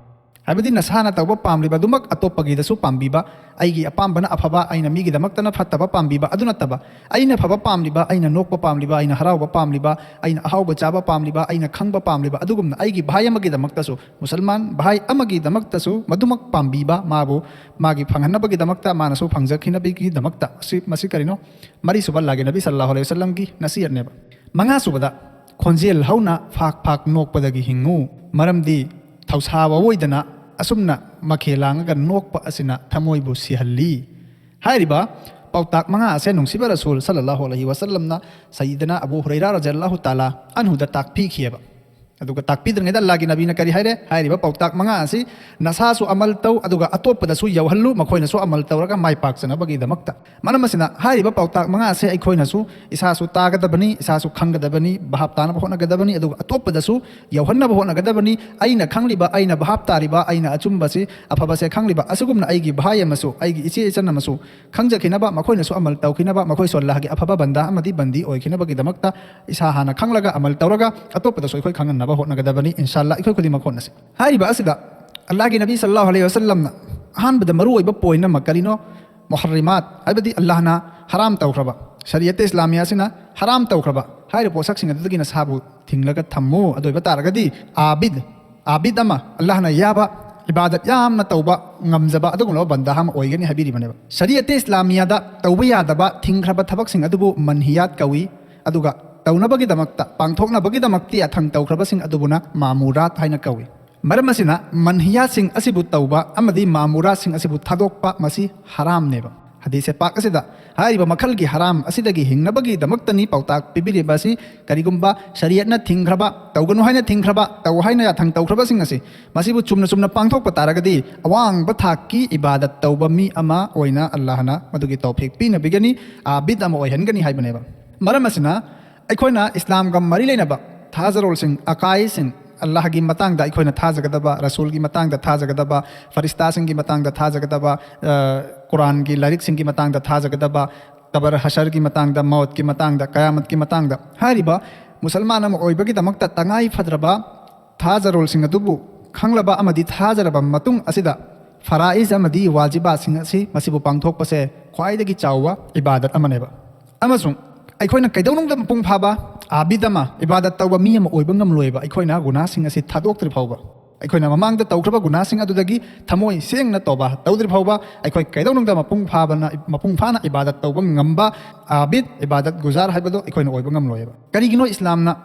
ꯍꯥꯏꯕꯗꯤ ꯅꯁꯥꯅ ꯇꯧꯕ ꯄꯥꯝꯂꯤꯕ ꯑꯗꯨꯃꯛ ꯑꯇꯣꯞꯄꯒꯤꯗꯁꯨ ꯄꯥꯝꯕꯤꯕ, ꯑꯩꯒꯤ ꯑꯄꯥꯝꯕꯅ ꯑꯐꯕ, ꯑꯩꯅ ꯃꯤꯒꯤꯗꯃꯛꯇꯅ ꯐꯠꯇꯕ ꯄꯥꯝꯕꯤꯕ ꯑꯗꯨ ꯅꯠꯇꯕ, ꯑꯩꯅ ꯐꯕ ꯄꯥꯝꯂꯤꯕ, ꯑꯩꯅ ꯅꯣꯛꯄ ꯄꯥꯝꯂꯤꯕ, ꯑꯩꯅ ꯍꯔꯥꯎꯕ ꯄꯥꯝꯂꯤꯕ, ꯑꯩꯅ ꯑꯍꯥꯎꯕ ꯆꯥꯕ ꯄꯥꯝꯂꯤꯕ, ꯑꯩꯅ ꯈꯪꯕ ꯄꯥꯝꯂꯤꯕ, ꯑꯗꯨꯒꯨꯝꯅ ꯑꯩꯒꯤ ꯚꯥꯏ ꯑꯃꯒꯤꯗꯃꯛꯇꯁꯨ, ꯃꯨꯁꯜꯃꯥꯟ ꯚꯥꯏ ꯑꯃꯒꯤꯗꯃꯛꯇꯁꯨ ꯃꯗꯨꯃꯛ ꯄꯥꯝꯕꯤꯕ, ꯃꯥꯕꯨ ꯃꯥꯒꯤ ꯐꯪꯍꯟꯅꯕꯒꯤꯗꯃꯛꯇ, ꯃꯥꯅꯁꯨ ꯐꯪꯖꯈꯤꯅꯕꯒꯤꯗꯃꯛꯇ꯫ ꯑꯁꯤ, ꯃꯁꯤ ꯀꯔꯤꯅꯣ? ꯃꯔꯤꯁꯨꯕ ꯑꯜꯂꯥꯍꯒꯤ ꯅꯕꯤ ꯁꯜꯂꯜꯂꯥꯍꯨ ꯑꯂꯩꯍꯤ ꯋꯁꯜꯂꯝꯒꯤ ꯅꯁꯤꯍꯠꯅꯦꯕ꯫ ꯃꯉꯥꯁꯨꯕꯗ, ꯈꯣꯟꯖꯦꯜ ꯍꯧꯅ ꯐꯥꯛ ꯐꯥꯛ ꯅꯣꯛꯄꯗꯒꯤ ꯍꯤꯡꯉꯨ, ꯃꯔꯝꯗꯤ ꯊꯧꯁꯥꯕ ꯑꯣꯏꯗꯅ ꯑꯁꯨꯝꯅ ꯃꯈꯦ ꯂꯥꯡꯉꯒ ꯅꯣꯛꯄ ꯑꯁꯤꯅ ꯊꯃꯣꯏꯕꯨ ꯁꯤꯍꯜꯂꯤ꯫ ꯍꯥꯏꯔꯤꯕ ꯄꯥꯎꯇꯥꯛ ꯃꯉꯥ ꯑꯁꯦ ꯅꯨꯡꯁꯤꯕ ꯔꯁꯨꯜ ꯁꯜꯂꯜꯂꯥꯍꯨ ꯑꯂꯩꯍꯤ ꯋꯁꯜꯂꯝꯅ ꯁꯌꯤꯗꯅꯥ ꯑꯕꯨ ꯍꯨꯔꯩꯔꯥ ꯔꯖꯤꯌꯜꯂꯥꯍꯨ ꯇꯥꯂꯥ ꯑꯟꯍꯨꯗ ꯇꯥꯛꯄꯤꯈꯤꯑꯕ꯫ ꯑꯗꯨꯒ ꯇꯥꯛꯄꯤꯗ꯭ꯔꯤꯉꯩꯗ ꯑꯜꯂꯥꯍꯒꯤ ꯅꯕꯤꯅ ꯀꯔꯤ ꯍꯥꯏꯔꯦ? ꯍꯥꯏꯔꯤꯕ ꯄꯥꯎꯇꯥꯛ ꯃꯉꯥ ꯑꯁꯤ ꯅꯁꯥꯁꯨ ꯑꯃꯜ ꯇꯧ, ꯑꯗꯨꯒ ꯑꯇꯣꯞꯄꯗꯁꯨ ꯌꯧꯍꯜꯂꯨ, ꯃꯈꯣꯏꯅꯁꯨ ꯑꯃꯜ ꯇꯧꯔꯒ ꯃꯥꯏ ꯄꯥꯛꯆꯅꯕꯒꯤꯗꯃꯛꯇ꯫ ꯃꯔꯝ ꯑꯁꯤꯅ ꯍꯥꯏꯔꯤꯕ ꯄꯥꯎꯇꯥꯛ ꯃꯉꯥ ꯑꯁꯦ ꯑꯩꯈꯣꯏꯅꯁꯨ ꯏꯁꯥꯁꯨ ꯇꯥꯒꯗꯕꯅꯤ, ꯏꯁꯥꯁꯨ ꯈꯪꯒꯗꯕꯅꯤ, ꯚꯥꯞ ꯇꯥꯅꯕ ꯍꯣꯠꯅꯒꯗꯕꯅꯤ, ꯑꯗꯨꯒ ꯑꯇꯣꯞꯄꯗꯁꯨ ꯌꯧꯍꯟꯅꯕ ꯍꯣꯠꯅꯒꯗꯕꯅꯤ꯫ ꯑꯩꯅ ꯈꯪꯂꯤꯕ, ꯑꯩꯅ ꯚꯥꯞ ꯇꯥꯔꯤꯕ, ꯑꯩꯅ ꯑꯆꯨꯝꯕꯁꯦ, ꯑꯐꯕꯁꯦ ꯈꯪꯂꯤꯕ ꯑꯁꯤꯒꯨꯝꯅ ꯑꯩꯒꯤ ꯚꯥꯏ ꯑꯃꯁꯨ, ꯑꯩꯒꯤ ꯏꯆꯦ ꯏꯆꯟ ꯑꯃꯁꯨ ꯈꯪꯖꯈꯤꯅꯕ, ꯃꯈꯣꯏꯅꯁꯨ ꯑꯃꯜ ꯇꯧꯈꯤꯅꯕ, ꯃꯈꯣꯏꯁꯨ ꯑꯜꯂꯥꯍꯒꯤ ꯑꯐꯕ ꯕꯟꯗꯥ ꯑꯃꯗꯤ ꯕꯟꯗꯤ ꯑꯣꯏꯈꯤꯅꯕꯒꯤꯗꯃꯛꯇ ꯏꯁꯥ ꯍꯥꯟꯅ ꯈꯪꯂꯒ ꯑꯃꯜ ꯇꯧꯔꯒ ꯑꯇꯣꯞꯄꯗꯁꯨ ꯑꯩꯈꯣꯏ ꯈꯪꯍꯟꯅꯕ ꯍꯣꯠꯅꯒꯗꯕꯅꯤ꯫ ꯏꯟꯁꯥ ꯑꯜꯂꯥꯍ ꯑꯩꯈꯣꯏ ꯈꯨꯗꯤꯡꯃꯛ ꯍꯣꯠꯅꯁꯤ꯫ ꯍꯥꯏꯔꯤꯕ ꯑꯁꯤꯗ ꯑꯜꯂꯥꯍꯒꯤ ꯅꯕꯤ ꯁꯜꯂꯜꯂꯥꯍꯨ ꯑꯂꯩꯍꯤ ꯋꯁꯜꯂꯝꯅ ꯑꯍꯥꯟꯕꯗ ꯃꯔꯨꯑꯣꯏꯕ ꯄꯣꯏꯟ ꯑꯃ ꯀꯔꯤꯅꯣ? ꯃꯨꯍꯔꯤꯃꯥꯠ, ꯍꯥꯏꯕꯗꯤ ꯑꯜꯂꯥꯍꯅ ꯍꯔꯥꯝ ꯇꯧꯈ꯭ꯔꯕ, ꯁꯔꯤꯌꯠꯇ ꯏꯁꯂꯥꯃꯤꯌꯥ ꯑꯁꯤꯅ ꯍꯔꯥꯝ ꯇꯧꯈ꯭ꯔꯕ ꯍꯥꯏꯔꯤꯕ ꯄꯣꯠꯁꯛꯁꯤꯡ ꯑꯗꯨꯗꯒꯤ ꯅꯁꯥꯕꯨ ꯊꯤꯡꯂꯒ ꯊꯝꯃꯨ꯫ ꯑꯗꯨ ꯑꯣꯏꯕ ꯇꯥꯔꯒꯗꯤ ꯑꯥꯕꯤꯗ, ꯑꯥꯕꯤꯗ ꯑꯃ, ꯑꯜꯂꯥꯍꯅ ꯌꯥꯕ, ꯏꯕꯥꯗꯠ ꯌꯥꯝꯅ ꯇꯧꯕ ꯉꯝꯖꯕ ꯑꯗꯨꯒꯨꯝꯂꯕ ꯕꯟꯗꯥ ꯑꯃ ꯑꯣꯏꯒꯅꯤ ꯍꯥꯏꯕꯤꯔꯤꯕꯅꯦꯕ꯫ ꯁꯔꯤꯌꯠꯇ ꯏꯁꯂꯥꯃꯤꯌꯥꯗ ꯇꯧꯕ ꯌꯥꯗꯕ, ꯊꯤꯡꯈ꯭ꯔꯕ ꯊꯕꯛꯁꯤꯡ ꯑꯗꯨꯕꯨ ꯃꯟꯍꯤꯌꯥꯠ ꯀꯧꯏ, ꯑꯗꯨꯒ ꯇꯧꯅꯕꯒꯤꯗꯃꯛꯇ, ꯄꯥꯡꯊꯣꯛꯅꯕꯒꯤꯗꯃꯛꯇ ꯌꯥꯊꯪ ꯇꯧꯈ꯭ꯔꯕꯁꯤꯡ ꯑꯗꯨꯕꯨꯅ ꯃꯥꯃꯨꯔꯥꯠ ꯍꯥꯏꯅ ꯀꯧꯏ꯫ ꯃꯔꯝ ꯑꯁꯤꯅ ꯃꯟꯍꯤꯌꯥꯁꯤꯡ ꯑꯁꯤꯕꯨ ꯇꯧꯕ ꯑꯃꯗꯤ ꯃꯥꯃꯨꯔꯥꯁꯤꯡ ꯑꯁꯤꯕꯨ ꯊꯥꯗꯣꯛꯄ ꯃꯁꯤ ꯍꯔꯥꯝꯅꯦꯕ꯫ ꯍꯗꯤꯁꯦ ꯄꯥꯛ ꯑꯁꯤꯗ ꯍꯥꯏꯔꯤꯕ ꯃꯈꯜꯒꯤ ꯍꯔꯥꯝ ꯑꯁꯤꯗꯒꯤ ꯍꯤꯡꯅꯕꯒꯤꯗꯃꯛꯇꯅꯤ ꯄꯥꯎꯇꯥꯛ ꯄꯤꯕꯤꯔꯤꯕ ꯑꯁꯤ꯫ ꯀꯔꯤꯒꯨꯝꯕ ꯁꯔꯤꯌꯠꯅ ꯊꯤꯡꯈ꯭ꯔꯕ, ꯇꯧꯒꯅꯨ ꯍꯥꯏꯅ ꯊꯤꯡꯈ꯭ꯔꯕ, ꯇꯧ ꯍꯥꯏꯅ ꯌꯥꯊꯪ ꯇꯧꯈ꯭ꯔꯕꯁꯤꯡ ꯑꯁꯤ, ꯃꯁꯤꯕꯨ ꯆꯨꯝꯅ ꯆꯨꯝꯅ ꯄꯥꯡꯊꯣꯛꯄ ꯇꯥꯔꯒꯗꯤ ꯑꯋꯥꯡꯕ ꯊꯥꯛꯀꯤ ꯏꯕꯥꯗꯠ ꯇꯧꯕ ꯃꯤ ꯑꯃ ꯑꯣꯏꯅ ꯑꯜꯂꯥꯍꯅ ꯃꯗꯨꯒꯤ ꯇꯧꯐꯤꯛ ꯄꯤꯅꯕꯤꯒꯅꯤ, ꯑꯥꯕꯤꯗ ꯑꯃ ꯑꯣꯏꯍꯟꯒꯅꯤ ꯍꯥꯏꯕꯅꯦꯕ꯫ ꯃꯔꯝ ꯑꯁꯤꯅ ꯑꯩꯈꯣꯏꯅ ꯏꯁꯂꯥꯝꯒ ꯃꯔꯤ ꯂꯩꯅꯕ ꯊꯥꯖꯔꯣꯜꯁꯤꯡ, ꯑꯀꯥꯏꯁꯤꯡ, ꯑꯜꯂꯥꯍꯒꯤ ꯃꯇꯥꯡꯗ ꯑꯩꯈꯣꯏꯅ ꯊꯥꯖꯒꯗꯕ, ꯔꯁꯨꯜꯒꯤ ꯃꯇꯥꯡꯗ ꯊꯥꯖꯒꯗꯕ, ꯐꯔꯤꯁꯇꯥꯁꯤꯡꯒꯤ ꯃꯇꯥꯡꯗ ꯊꯥꯖꯒꯗꯕ, ꯑ, ꯀꯨꯔꯥꯟꯒꯤ ꯂꯥꯏꯔꯤꯛꯁꯤꯡꯒꯤ ꯃꯇꯥꯡꯗ ꯊꯥꯖꯒꯗꯕ, ꯀꯕꯔ ꯍꯁꯔꯒꯤ ꯃꯇꯥꯡꯗ, ꯃꯧꯠꯀꯤ ꯃꯇꯥꯡꯗ, ꯀꯌꯥꯃꯠꯀꯤ ꯃꯇꯥꯡꯗ ꯍꯥꯏꯔꯤꯕ ꯃꯨꯁꯜꯃꯥꯟ ꯑꯃ ꯑꯣꯏꯕꯒꯤꯗꯃꯛꯇ ꯇꯉꯥꯏ ꯐꯗ꯭ꯔꯕ ꯊꯥꯖꯔꯣꯜꯁꯤꯡ ꯑꯗꯨꯕꯨ ꯈꯪꯂꯕ ꯑꯃꯗꯤ ꯊꯥꯖꯔꯕ ꯃꯇꯨꯡ ꯑꯁꯤꯗ ꯐꯔꯥꯏꯖ ꯑꯃꯗꯤ ꯋꯥꯖꯤꯕꯥꯁꯤꯡ ꯑꯁꯤ ꯃꯁꯤꯕꯨ ꯄꯥꯡꯊꯣꯛꯄꯁꯦ ꯈ꯭ꯋꯥꯏꯗꯒꯤ ꯆꯥꯎꯕ ꯏꯕꯥꯗꯠ ꯑꯃꯅꯦꯕ꯫ ꯑꯃꯁꯨꯡ ꯑꯩꯈꯣꯏꯅ ꯀꯩꯗꯧꯅꯨꯡꯗ ꯃꯄꯨꯡ ꯐꯥꯕ ꯑꯥꯕꯤꯗ ꯑꯃ, ꯏꯕꯥꯗꯠ ꯇꯧꯕ ꯃꯤ ꯑꯃ ꯑꯣꯏꯕ ꯉꯝꯂꯣꯏꯕ, ꯑꯩꯈꯣꯏꯅ ꯒꯨꯅꯥꯁꯤꯡ ꯑꯁꯤ ꯊꯥꯗꯣꯛꯇ꯭ꯔꯤ ꯐꯥꯎꯕ, ꯑꯩꯈꯣꯏꯅ ꯃꯃꯥꯡꯗ ꯇꯧꯈ꯭ꯔꯕ ꯒꯨꯅꯥꯁꯤꯡ ꯑꯗꯨꯗꯒꯤ ꯊꯃꯣꯏ ꯁꯦꯡꯅ ꯇꯧꯕ ꯇꯧꯗ꯭ꯔꯤ ꯐꯥꯎꯕ, ꯑꯩꯈꯣꯏ ꯀꯩꯗꯧꯅꯨꯡꯗ ꯃꯄꯨꯡ ꯐꯥꯕꯅ, ꯃꯄꯨꯡ ꯐꯥꯅ ꯏꯕꯥꯗꯠ ꯇꯧꯕ ꯉꯝꯕ ꯑꯥꯕꯤꯗ, ꯏꯕꯥꯗꯠ ꯒꯨꯖꯥꯔ ꯍꯥꯏꯕꯗꯨ ꯑꯩꯈꯣꯏꯅ ꯑꯣꯏꯕ ꯉꯝꯂꯣꯏꯕ꯫ ꯀꯔꯤꯒꯤꯅꯣ ꯏꯁꯂꯥꯝꯅ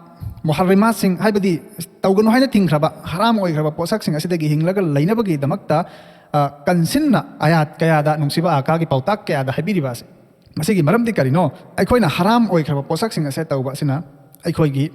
ꯃꯨꯍꯔꯤꯃꯥꯠꯁꯤꯡ, ꯍꯥꯏꯕꯗꯤ ꯇꯧꯒꯅꯨ ꯍꯥꯏꯅ ꯊꯤꯡꯈ꯭ꯔꯕ, ꯍꯔꯥꯝ ꯑꯣꯏꯈ꯭ꯔꯕ ꯄꯣꯠꯁꯛꯁꯤꯡ ꯑꯁꯤꯗꯒꯤ ꯍꯤꯡꯂꯒ ꯂꯩꯅꯕꯒꯤꯗꯃꯛꯇ, ꯑ, ꯀꯟꯁꯤꯟꯅ ꯑꯌꯥꯠ ꯀꯌꯥꯗ ꯅꯨꯡꯁꯤꯕ ꯑꯀꯥꯒꯤ ꯄꯥꯎꯇꯥꯛ ꯀꯌꯥꯗ ꯍꯥꯏꯕꯤꯔꯤꯕ ꯑꯁꯤ? ꯃꯁꯤꯒꯤ ꯃꯔꯝꯗꯤ ꯀꯔꯤꯅꯣ? ꯑꯩꯈꯣꯏꯅ ꯍꯔꯥꯝ ꯑꯣꯏꯈ꯭ꯔꯕ ꯄꯣꯠꯁꯛꯁꯤꯡ ꯑꯁꯦ ꯇꯧꯕ ꯑꯁꯤꯅ ꯑꯩꯈꯣꯏꯒꯤ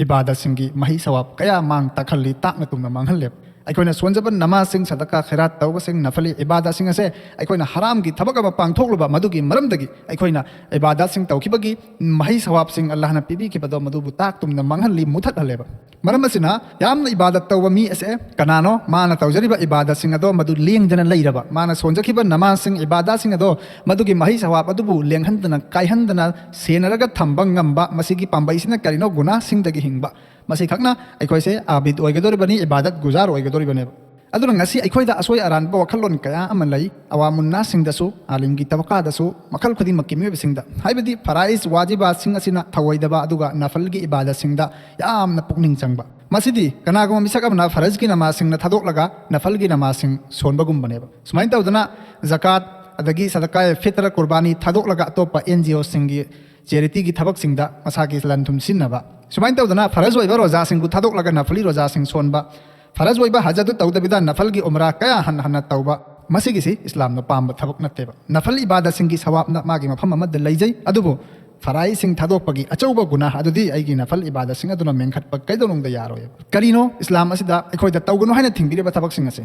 ꯏꯕꯥꯗꯠꯁꯤꯡꯒꯤ ꯃꯍꯩ ꯁꯋꯥꯕ ꯀꯌꯥ ꯃꯥꯡ ꯇꯥꯛꯍꯜꯂꯤ, ꯇꯥꯛꯅ ꯇꯨꯝꯅ ꯃꯥꯡꯍꯜꯂꯦꯕ꯫ ꯑꯩꯈꯣꯏꯅ ꯁꯣꯟꯖꯕ ꯅꯃꯥꯖꯁꯤꯡ, ꯁꯗꯀꯥ, ꯈꯩꯔꯥꯠ ꯇꯧꯕꯁꯤꯡ, ꯅꯐꯂꯤ ꯏꯕꯥꯗꯠꯁꯤꯡ ꯑꯁꯦ ꯑꯩꯈꯣꯏꯅ ꯍꯔꯥꯝꯒꯤ ꯊꯕꯛ ꯑꯃ ꯄꯥꯡꯊꯣꯛꯂꯨꯕ, ꯃꯗꯨꯒꯤ ꯃꯔꯝꯗꯒꯤ ꯑꯩꯈꯣꯏꯅ ꯏꯕꯥꯗꯠꯁꯤꯡ ꯇꯧꯈꯤꯕꯒꯤ ꯃꯍꯩ ꯁꯋꯥꯕꯁꯤꯡ ꯑꯜꯂꯥꯍꯅ ꯄꯤꯕꯤꯈꯤꯕꯗꯣ ꯃꯗꯨꯕꯨ ꯇꯥꯛ ꯇꯨꯝꯅ ꯃꯥꯡꯍꯜꯂꯤ, ꯃꯨꯊꯠꯍꯜꯂꯦꯕ꯫ ꯃꯔꯝ ꯑꯁꯤꯅ ꯌꯥꯝꯅ ꯏꯕꯥꯗꯠ ꯇꯧꯕ ꯃꯤ ꯑꯁꯦ ꯀꯅꯥꯅꯣ? ꯃꯥꯅ ꯇꯧꯖꯔꯤꯕ ꯏꯕꯥꯗꯠꯁꯤꯡ ꯑꯗꯣ ꯃꯗꯨ ꯂꯦꯡꯗꯅ ꯂꯩꯔꯕ, ꯃꯥꯅ ꯁꯣꯟꯖꯈꯤꯕ ꯅꯃꯥꯖꯁꯤꯡ, ꯏꯕꯥꯗꯠꯁꯤꯡ ꯑꯗꯣ ꯃꯗꯨꯒꯤ ꯃꯍꯩ ꯁꯋꯥꯕ ꯑꯗꯨꯕꯨ ꯂꯦꯡꯍꯟꯗꯅ, ꯀꯥꯏꯍꯟꯗꯅ ꯁꯦꯟꯅꯔꯒ ꯊꯝꯕ ꯉꯝꯕ, ꯃꯁꯤꯒꯤ ꯄꯥꯝꯕꯩꯁꯤꯅ ꯀꯔꯤꯅꯣ? ꯒꯨꯅꯥꯁꯤꯡꯗꯒꯤ ꯍꯤꯡꯕ꯫ ꯃꯁꯤꯈꯛꯅ ꯑꯩꯈꯣꯏꯁꯦ ꯑꯥꯕꯤꯗ ꯑꯣꯏꯒꯗꯧꯔꯤꯕꯅꯤ, ꯏꯕꯥꯗꯠ ꯒꯨꯖꯥꯔ ꯑꯣꯏꯒꯗꯧꯔꯤꯕꯅꯦꯕ꯫ ꯑꯗꯨꯅ ꯉꯁꯤ ꯑꯩꯈꯣꯏꯗ ꯑꯁꯣꯏ ꯑꯔꯥꯟꯕ ꯋꯥꯈꯜꯂꯣꯟ ꯀꯌꯥ ꯑꯃ ꯂꯩ, ꯑꯋꯥꯃꯨꯟꯅꯥꯁꯤꯡꯗꯁꯨ, ꯑꯥꯂꯤꯝꯒꯤ ꯇꯕꯀꯥꯗꯁꯨ, ꯃꯈꯜ ꯈꯨꯗꯤꯡꯃꯛꯀꯤ ꯃꯤꯑꯣꯏꯕꯁꯤꯡꯗ, ꯍꯥꯏꯕꯗꯤ ꯐꯔꯥꯏꯖ ꯋꯥꯖꯤꯕꯥꯁꯤꯡ ꯑꯁꯤꯅ ꯊꯧꯑꯣꯏꯗꯕ, ꯑꯗꯨꯒ ꯅꯐꯜꯒꯤ ꯏꯕꯥꯗꯠꯁꯤꯡꯗ ꯌꯥꯝꯅ ꯄꯨꯛꯅꯤꯡ ꯆꯪꯕ꯫ ꯃꯁꯤꯗꯤ ꯀꯅꯥꯒꯨꯝꯕ ꯃꯤꯁꯛ ꯑꯃꯅ ꯐꯔꯖꯀꯤ ꯅꯃꯥꯖꯁꯤꯡꯅ ꯊꯥꯗꯣꯛꯂꯒ ꯅꯐꯜꯒꯤ ꯅꯃꯥꯖꯁꯤꯡ ꯁꯣꯟꯕꯒꯨꯝꯕꯅꯦꯕ꯫ ꯁꯨꯃꯥꯏꯅ ꯇꯧꯗꯅ ꯖꯀꯥꯠ, ꯑꯗꯒꯤ ꯁꯗꯀꯥ ꯐꯤꯇꯔ, ꯀꯨꯔꯕꯥꯅꯤ ꯊꯥꯗꯣꯛꯂꯒ ꯑꯇꯣꯞꯄ NGOꯁꯤꯡꯒꯤ, ꯆꯦꯔꯤꯇꯤꯒꯤ ꯊꯕꯛꯁꯤꯡꯗ ꯃꯁꯥꯒꯤ ꯂꯟ ꯊꯨꯝ ꯁꯤꯖꯤꯟꯅꯕ, ꯁꯨꯃꯥꯏꯅ ꯇꯧꯗꯅ ꯐꯔꯖ ꯑꯣꯏꯕ ꯔꯣꯖꯥꯁꯤꯡꯕꯨ ꯊꯥꯗꯣꯛꯂꯒ ꯅꯐꯂꯤ ꯔꯣꯖꯥꯁꯤꯡ ꯁꯣꯟꯕ, ꯐꯔꯖ ꯑꯣꯏꯕ ꯍꯖ ꯑꯗꯨ ꯇꯧꯗꯕꯤꯗ ꯅꯐꯜꯒꯤ ꯎꯝꯔꯥ ꯀꯌꯥ ꯍꯟꯅ ꯍꯟꯅ ꯇꯧꯕ, ꯃꯁꯤꯒꯤꯁꯤ ꯏꯁꯂꯥꯝꯅ ꯄꯥꯝꯕ ꯊꯕꯛ ꯅꯠꯇꯦꯕ꯫ ꯅꯐꯜ ꯏꯕꯥꯗꯠꯁꯤꯡꯒꯤ ꯁꯋꯥꯕꯅ ꯃꯥꯒꯤ ꯃꯐꯝ ꯑꯃꯗ ꯂꯩꯖꯩ, ꯑꯗꯨꯕꯨ ꯐꯔꯥꯏꯖꯁꯤꯡ ꯊꯥꯗꯣꯛꯄꯒꯤ ꯑꯆꯧꯕ ꯒꯨꯅꯥ ꯑꯗꯨꯗꯤ ꯑꯩꯒꯤ ꯅꯐꯜ ꯏꯕꯥꯗꯠꯁꯤꯡ ꯑꯗꯨꯅ ꯃꯦꯟꯈꯠꯄ ꯀꯩꯗꯧꯅꯨꯡꯗ ꯌꯥꯔꯣꯏ꯫ ꯀꯔꯤꯅꯣ ꯏꯁꯂꯥꯝ ꯑꯁꯤꯗ ꯑꯩꯈꯣꯏꯗ ꯇꯧꯒꯅꯨ ꯍꯥꯏꯅ ꯊꯤꯡꯕꯤꯔꯤꯕ ꯊꯕꯛꯁꯤꯡ ꯑꯁꯤ?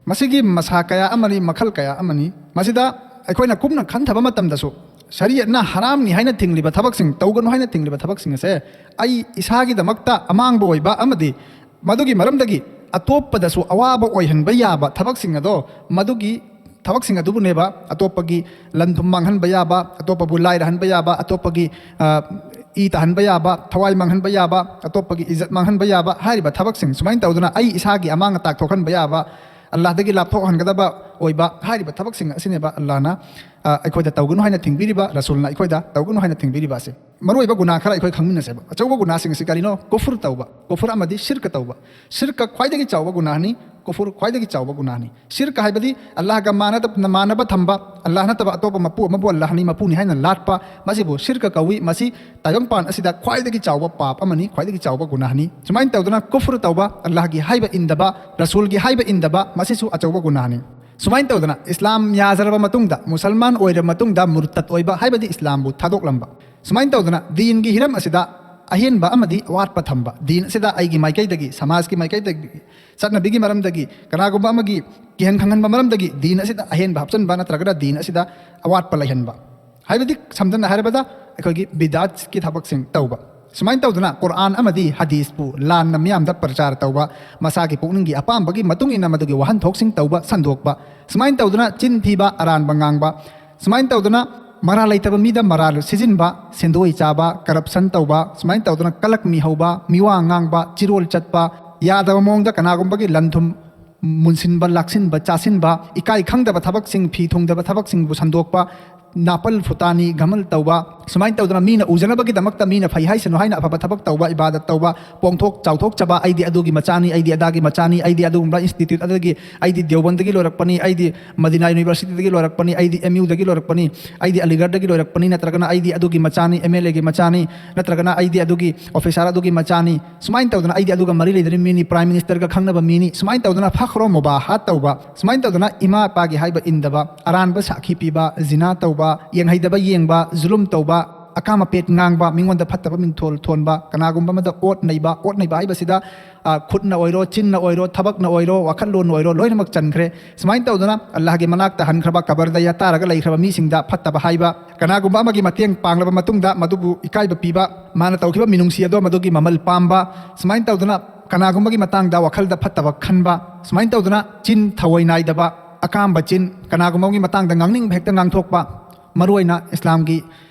ꯃꯁꯤꯒꯤ ꯃꯁꯥ ꯀꯌꯥ ꯑꯃꯅꯤ, ꯃꯈꯜ ꯀꯌꯥ ꯑꯃꯅꯤ꯫ ꯃꯁꯤꯗ ꯑꯩꯈꯣꯏꯅ ꯀꯨꯞꯅ ꯈꯟꯊꯕ ꯃꯇꯝꯗꯁꯨ, ꯁꯔꯤꯌꯠꯅ ꯍꯔꯥꯝꯅꯤ ꯍꯥꯏꯅ ꯊꯤꯡꯂꯤꯕ ꯊꯕꯛꯁꯤꯡ, ꯇꯧꯒꯅꯨ ꯍꯥꯏꯅ ꯊꯤꯡꯂꯤꯕ ꯊꯕꯛꯁꯤꯡ ꯑꯁꯦ ꯑꯩ ꯏꯁꯥꯒꯤꯗꯃꯛꯇ ꯑꯃꯥꯡꯕ ꯑꯣꯏꯕ ꯑꯃꯗꯤ ꯃꯗꯨꯒꯤ ꯃꯔꯝꯗꯒꯤ ꯑꯇꯣꯞꯄꯗꯁꯨ ꯑꯋꯥꯕ ꯑꯣꯏꯍꯟꯕ ꯌꯥꯕ ꯊꯕꯛꯁꯤꯡ ꯑꯗꯣ, ꯃꯗꯨꯒꯤ ꯊꯕꯛꯁꯤꯡ ꯑꯗꯨꯕꯨꯅꯦꯕ ꯑꯇꯣꯞꯄꯒꯤ ꯂꯟ ꯊꯨꯝ ꯃꯥꯡꯍꯟꯕ ꯌꯥꯕ, ꯑꯇꯣꯞꯄꯕꯨ ꯂꯥꯏꯔꯍꯟꯕ ꯌꯥꯕ, ꯑꯇꯣꯞꯄꯒꯤ, ꯑ, ꯏ ꯇꯥꯍꯟꯕ ꯌꯥꯕ, ꯊꯋꯥꯏ ꯃꯥꯡꯍꯟꯕ ꯌꯥꯕ, ꯑꯇꯣꯞꯄꯒꯤ ꯏꯖꯠ ꯃꯥꯡꯍꯟꯕ ꯌꯥꯕ꯫ ꯍꯥꯏꯔꯤꯕ ꯊꯕꯛꯁꯤꯡ, ꯁꯨꯃꯥꯏꯅ ꯇꯧꯗꯅ ꯑꯩ ꯏꯁꯥꯒꯤ ꯑꯃꯥꯡ ꯑꯇꯥ ꯊꯣꯛꯍꯟꯕ ꯌꯥꯕ, ꯑꯜꯂꯥꯍꯗꯒꯤ ꯂꯥꯞꯊꯣꯛꯍꯟꯒꯗꯕ ꯑꯣꯏꯕ ꯍꯥꯏꯔꯤꯕ ꯊꯕꯛꯁꯤꯡ ꯑꯁꯤꯅꯦꯕ ꯑꯜꯂꯥꯍꯅ, ꯑ, ꯑꯩꯈꯣꯏꯗ ꯇꯧꯒꯅꯨ ꯍꯥꯏꯅ ꯊꯤꯡꯕꯤꯔꯤꯕ, ꯔꯁꯨꯜꯅ ꯑꯩꯈꯣꯏꯗ ꯇꯧꯒꯅꯨ ꯍꯥꯏꯅ ꯊꯤꯡꯕꯤꯔꯤꯕ ꯑꯁꯤ꯫ ꯃꯔꯨꯑꯣꯏꯕ ꯒꯨꯅꯥ ꯈꯔ ꯑꯩꯈꯣꯏ ꯈꯪꯃꯤꯟꯅꯁꯦꯕ꯫ ꯑꯆꯧꯕ ꯒꯨꯅꯥꯁꯤꯡ ꯑꯁꯤ ꯀꯔꯤꯅꯣ? ꯀꯨꯐꯨꯔ ꯇꯧꯕ, ꯀꯨꯐꯨꯔ ꯑꯃꯗꯤ ꯁꯤꯔꯀ ꯇꯧꯕ꯫ ꯁꯤꯔꯀ ꯈ꯭ꯋꯥꯏꯗꯒꯤ ꯆꯥꯎꯕ ꯒꯨꯅꯥꯅꯤ, ꯀꯨꯐꯨꯔ ꯈ꯭ꯋꯥꯏꯗꯒꯤ ꯆꯥꯎꯕ ꯒꯨꯅꯥꯅꯤ꯫ ꯁꯤꯔꯀ ꯍꯥꯏꯕꯗꯤ ꯑꯜꯂꯥꯍꯒ ꯃꯥꯟꯅꯗ-, ꯃꯥꯟꯅꯕ ꯊꯝꯕ, ꯑꯜꯂꯥꯍ ꯅꯠꯇꯕ ꯑꯇꯣꯞꯄ ꯃꯄꯨ ꯑꯃꯕꯨ ꯑꯜꯂꯥꯍꯅꯤ, ꯃꯄꯨꯅꯤ ꯍꯥꯏꯅ ꯂꯥꯠꯄ, ꯃꯁꯤꯕꯨ ꯁꯤꯔꯀ ꯀꯧꯏ꯫ ꯃꯁꯤ ꯇꯥꯏꯕꯪꯄꯥꯟ ꯑꯁꯤꯗ ꯈ꯭ꯋꯥꯏꯗꯒꯤ ꯆꯥꯎꯕ ꯄꯥꯞ ꯑꯃꯅꯤ, ꯈ꯭ꯋꯥꯏꯗꯒꯤ ꯆꯥꯎꯕ ꯒꯨꯅꯥꯍꯅꯤ꯫ ꯁꯨꯃꯥꯏꯅ ꯇꯧꯗꯅ ꯀꯨꯐꯨꯔ ꯇꯧꯕ, ꯑꯜꯂꯥꯍꯒꯤ ꯍꯥꯏꯕ ꯏꯟꯗꯕ, ꯔꯁꯨꯜꯒꯤ ꯍꯥꯏꯕ ꯏꯟꯗꯕ, ꯃꯁꯤꯁꯨ ꯑꯆꯧꯕ ꯒꯨꯅꯥꯍꯅꯤ꯫ ꯁꯨꯃꯥꯏꯅ ꯇꯧꯗꯅ ꯏꯁꯂꯥꯝ ꯌꯥꯖꯔꯕ ꯃꯇꯨꯡꯗ, ꯃꯨꯁꯜꯃꯥꯟ ꯑꯣꯏꯔꯕ ꯃꯇꯨꯡꯗ ꯃꯨꯔꯇꯠ ꯑꯣꯏꯕ, ꯍꯥꯏꯕꯗꯤ ꯏꯁꯂꯥꯝꯕꯨ ꯊꯥꯗꯣꯛꯂꯝꯕ꯫ ꯁꯨꯃꯥꯏꯅ ꯇꯧꯗꯅ ꯗꯤꯟꯒꯤ ꯍꯤꯔꯝ ꯑꯁꯤꯗ ꯑꯍꯦꯟꯕ ꯑꯃꯗꯤ ꯑꯋꯥꯠꯄ ꯊꯝꯕ, ꯗꯤꯟ ꯑꯁꯤꯗ ꯑꯩꯒꯤ ꯃꯥꯏꯀꯩꯗꯒꯤ, ꯁꯃꯥꯖꯀꯤ ꯃꯥꯏꯀꯩꯗꯒꯤ, ꯆꯠꯅꯕꯤꯒꯤ ꯃꯔꯝꯗꯒꯤ, ꯀꯅꯥꯒꯨꯝꯕ ꯑꯃꯒꯤ ꯀꯤꯍꯟ ꯈꯪꯍꯟꯕ ꯃꯔꯝꯗꯒꯤ ꯗꯤꯟ ꯑꯁꯤꯗ ꯑꯍꯦꯟꯕ ꯍꯥꯞꯆꯤꯟꯕ ꯅꯠꯇ꯭ꯔꯒꯅ ꯗꯤꯟ ꯑꯁꯤꯗ ꯑꯋꯥꯠꯄ ꯂꯩꯍꯟꯕ, ꯍꯥꯏꯕꯗꯤ ꯁꯝꯗꯝꯅ ꯍꯥꯏꯔꯕꯗ ꯑꯩꯈꯣꯏꯒꯤ ꯕꯤꯗꯥꯠꯀꯤ ꯊꯕꯛꯁꯤꯡ ꯇꯧꯕ꯫ ꯁꯨꯃꯥꯏꯅ ꯇꯧꯗꯅ ꯀꯨꯔꯥꯟ ꯑꯃꯗꯤ ꯍꯗꯤꯁꯄꯨ ꯂꯥꯟꯅ ꯃꯤꯌꯥꯝꯗ ꯄ꯭ꯔꯆꯥꯔ ꯇꯧꯕ, ꯃꯁꯥꯒꯤ ꯄꯨꯛꯅꯤꯡꯒꯤ ꯑꯄꯥꯝꯕꯒꯤ ꯃꯇꯨꯡ ꯏꯟꯅ ꯃꯗꯨꯒꯤ ꯋꯥꯍꯟꯊꯣꯛꯁꯤꯡ ꯇꯧꯕ, ꯁꯟꯗꯣꯛꯄ, ꯁꯨꯃꯥꯏꯅ ꯇꯧꯗꯅ ꯆꯤꯟ ꯊꯤꯕ, ꯑꯔꯥꯟꯕ ꯉꯥꯡꯕ, ꯁꯨꯃꯥꯏꯅ ꯇꯧꯗꯅ ꯃꯔꯥꯜ ꯂꯩꯇꯕ ꯃꯤꯗ ꯃꯔꯥꯜ ꯁꯤꯖꯤꯟꯕ, ꯁꯦꯟꯗꯣꯏ ꯆꯥꯕ, ꯀꯔꯞꯁꯟ ꯇꯧꯕ, ꯁꯨꯃꯥꯏꯅ ꯇꯧꯗꯅ ꯀꯂꯛ ꯃꯤꯍꯧꯕ, ꯃꯤꯋꯥ ꯉꯥꯡꯕ, ꯆꯤꯔꯣꯜ ꯆꯠꯄ, ꯌꯥꯗꯕ ꯃꯑꯣꯡꯗ ꯀꯅꯥꯒꯨꯝꯕꯒꯤ ꯂꯟ ꯊꯨꯝ ꯃꯨꯟꯁꯤꯟꯕ, ꯂꯥꯛꯁꯤꯟꯕ, ꯆꯥꯁꯤꯟꯕ, ꯏꯀꯥꯏ ꯈꯪꯗꯕ ꯊꯕꯛꯁꯤꯡ, ꯐꯤ ꯊꯨꯡꯗꯕ ꯊꯕꯛꯁꯤꯡꯕꯨ ꯁꯟꯗꯣꯛꯄ, ꯅꯥꯄꯜ ꯐꯨꯇꯥꯅꯤ ꯒꯃꯜ ꯇꯧꯕ, ꯁꯨꯃꯥꯏꯅ ꯇꯧꯗꯅ ꯃꯤꯅ ꯎꯖꯅꯕꯒꯤꯗꯃꯛꯇ, ꯃꯤꯅ ꯐꯩ ꯍꯥꯏꯁꯅꯨ ꯍꯥꯏꯅ ꯑꯐꯕ ꯊꯕꯛ ꯇꯧꯕ, ꯏꯕꯥꯗꯠ ꯇꯧꯕ, ꯄꯣꯡꯊꯣꯛ ꯆꯥꯎꯊꯣꯛꯆꯕ, "ꯑꯩꯗꯤ ꯑꯗꯨꯒꯤ ꯃꯆꯥꯅꯤ, ꯑꯩꯗꯤ ꯑꯗꯥꯒꯤ ꯃꯆꯥꯅꯤ, ꯑꯩꯗꯤ ꯑꯗꯨꯒꯨꯝꯕ ꯏꯟꯁꯇꯤꯇ꯭ꯌꯨꯠ ꯑꯗꯒꯤ, ꯑꯩꯗꯤ ꯗꯤꯑꯣꯕꯟꯗꯒꯤ ꯂꯣꯏꯔꯛꯄꯅꯤ, ꯑꯩꯗꯤ ꯃꯗꯤꯅꯥ ꯌꯨꯅꯤꯚꯔꯁꯤꯇꯤꯗꯒꯤ ꯂꯣꯏꯔꯛꯄꯅꯤ, ꯑꯩꯗꯤ ꯑꯦꯝ ꯌꯨꯗꯒꯤ ꯂꯣꯏꯔꯛꯄꯅꯤ, ꯑꯩꯗꯤ ꯑꯂꯤꯒꯔꯗꯒꯤ ꯂꯣꯏꯔꯛꯄꯅꯤ", ꯅꯠꯇ꯭ꯔꯒꯅ "ꯑꯩꯗꯤ ꯑꯗꯨꯒꯤ ꯃꯆꯥꯅꯤ, ꯑꯦꯝ ꯑꯦꯜ ꯑꯦꯒꯤ ꯃꯆꯥꯅꯤ", ꯅꯠꯇ꯭ꯔꯒꯅ "ꯑꯩꯗꯤ ꯑꯗꯨꯒꯤ ꯑꯣꯐꯤꯁꯥꯔ ꯑꯗꯨꯒꯤ ꯃꯆꯥꯅꯤ", ꯁꯨꯃꯥꯏꯅ ꯇꯧꯗꯅ "ꯑꯩꯗꯤ ꯑꯗꯨꯒ ꯃꯔꯤ ꯂꯩꯅꯔꯤꯕ ꯃꯤꯅꯤ, ꯄ꯭ꯔꯥꯏꯝ ꯃꯤꯅꯤꯁꯇꯔꯒ ꯈꯪꯅꯕ ꯃꯤꯅꯤ", ꯁꯨꯃꯥꯏꯅ ꯇꯧꯗꯅ ꯐꯈ꯭ꯔꯣ ꯃꯨꯕꯥꯍꯥꯠ ꯇꯧꯕ, ꯁꯨꯃꯥꯏꯅ ꯇꯧꯗꯅ ꯏꯃꯥ ꯏꯄꯥꯒꯤ ꯍꯥꯏꯕ ꯏꯟꯗꯕ, ꯑꯔꯥꯟꯕ ꯁꯥꯈꯤ ꯄꯤꯕ, ꯖꯤꯅꯥ ꯇꯧꯕ, ꯌꯦꯡꯍꯩꯗꯕ ꯌꯦꯡꯕ, ꯖꯨꯂꯨꯝ ꯇꯧꯕ, ꯑꯀꯥꯝ ꯑꯄꯦꯠ ꯉꯥꯡꯕ, ꯃꯤꯉꯣꯟꯗ ꯐꯠꯇꯕ ꯃꯤꯡꯊꯣꯜ ꯊꯣꯟꯕ, ꯀꯅꯥꯒꯨꯝꯕ ꯑꯃꯗ ꯑꯣꯠ ꯅꯩꯕ, ꯑꯣꯠ ꯅꯩꯕ ꯍꯥꯏꯕꯁꯤꯗ, ꯑ, ꯈꯨꯠꯅ ꯑꯣꯏꯔꯣ, ꯆꯤꯟꯅ ꯑꯣꯏꯔꯣ, ꯊꯕꯛꯅ ꯑꯣꯏꯔꯣ, ꯋꯥꯈꯜꯂꯣꯟꯅ ꯑꯣꯏꯔꯣ, ꯂꯣꯏꯅꯃꯛ ꯆꯟꯈ꯭ꯔꯦ꯫ ꯁꯨꯃꯥꯏꯅ ꯇꯧꯗꯅ ꯑꯜꯂꯥꯍꯒꯤ ꯃꯅꯥꯛꯇ ꯍꯟꯈ꯭ꯔꯕ, ꯀꯕꯔꯗ ꯌꯥꯇꯥꯔꯒ ꯂꯩꯈ꯭ꯔꯕ ꯃꯤꯁꯤꯡꯗ ꯐꯠꯇꯕ ꯍꯥꯏꯕ, ꯀꯅꯥꯒꯨꯝꯕ ꯑꯃꯒꯤ ꯃꯇꯦꯡ ꯄꯥꯡꯂꯕ ꯃꯇꯨꯡꯗ ꯃꯗꯨꯕꯨ ꯏꯀꯥꯏꯕ ꯄꯤꯕ, ꯃꯥꯅ ꯇꯧꯈꯤꯕ ꯃꯤꯅꯨꯡꯁꯤ ꯑꯗꯣ ꯃꯗꯨꯒꯤ ꯃꯃꯜ ꯄꯥꯝꯕ, ꯁꯨꯃꯥꯏꯅ ꯇꯧꯗꯅ ꯀꯅꯥꯒꯨꯝꯕꯒꯤ ꯃꯇꯥꯡꯗ ꯋꯥꯈꯜꯗ ꯐꯠꯇꯕ ꯈꯟꯕ, ꯁꯨꯃꯥꯏꯅ ꯇꯧꯗꯅ ꯆꯤꯟ ꯊꯑꯣꯏ ꯅꯥꯏꯗꯕ, ꯑꯀꯥꯝꯕ ꯆꯤꯟ, ꯀꯅꯥꯒꯨꯝꯕ ꯑꯃꯒꯤ ꯃꯇꯥꯡꯗ ꯉꯥꯡꯅꯤꯡꯕ ꯍꯦꯛꯇ ꯉꯥꯡꯊꯣꯛꯄ, ꯃꯔꯨꯑꯣꯏꯅ ꯏꯁꯂꯥꯝꯒꯤ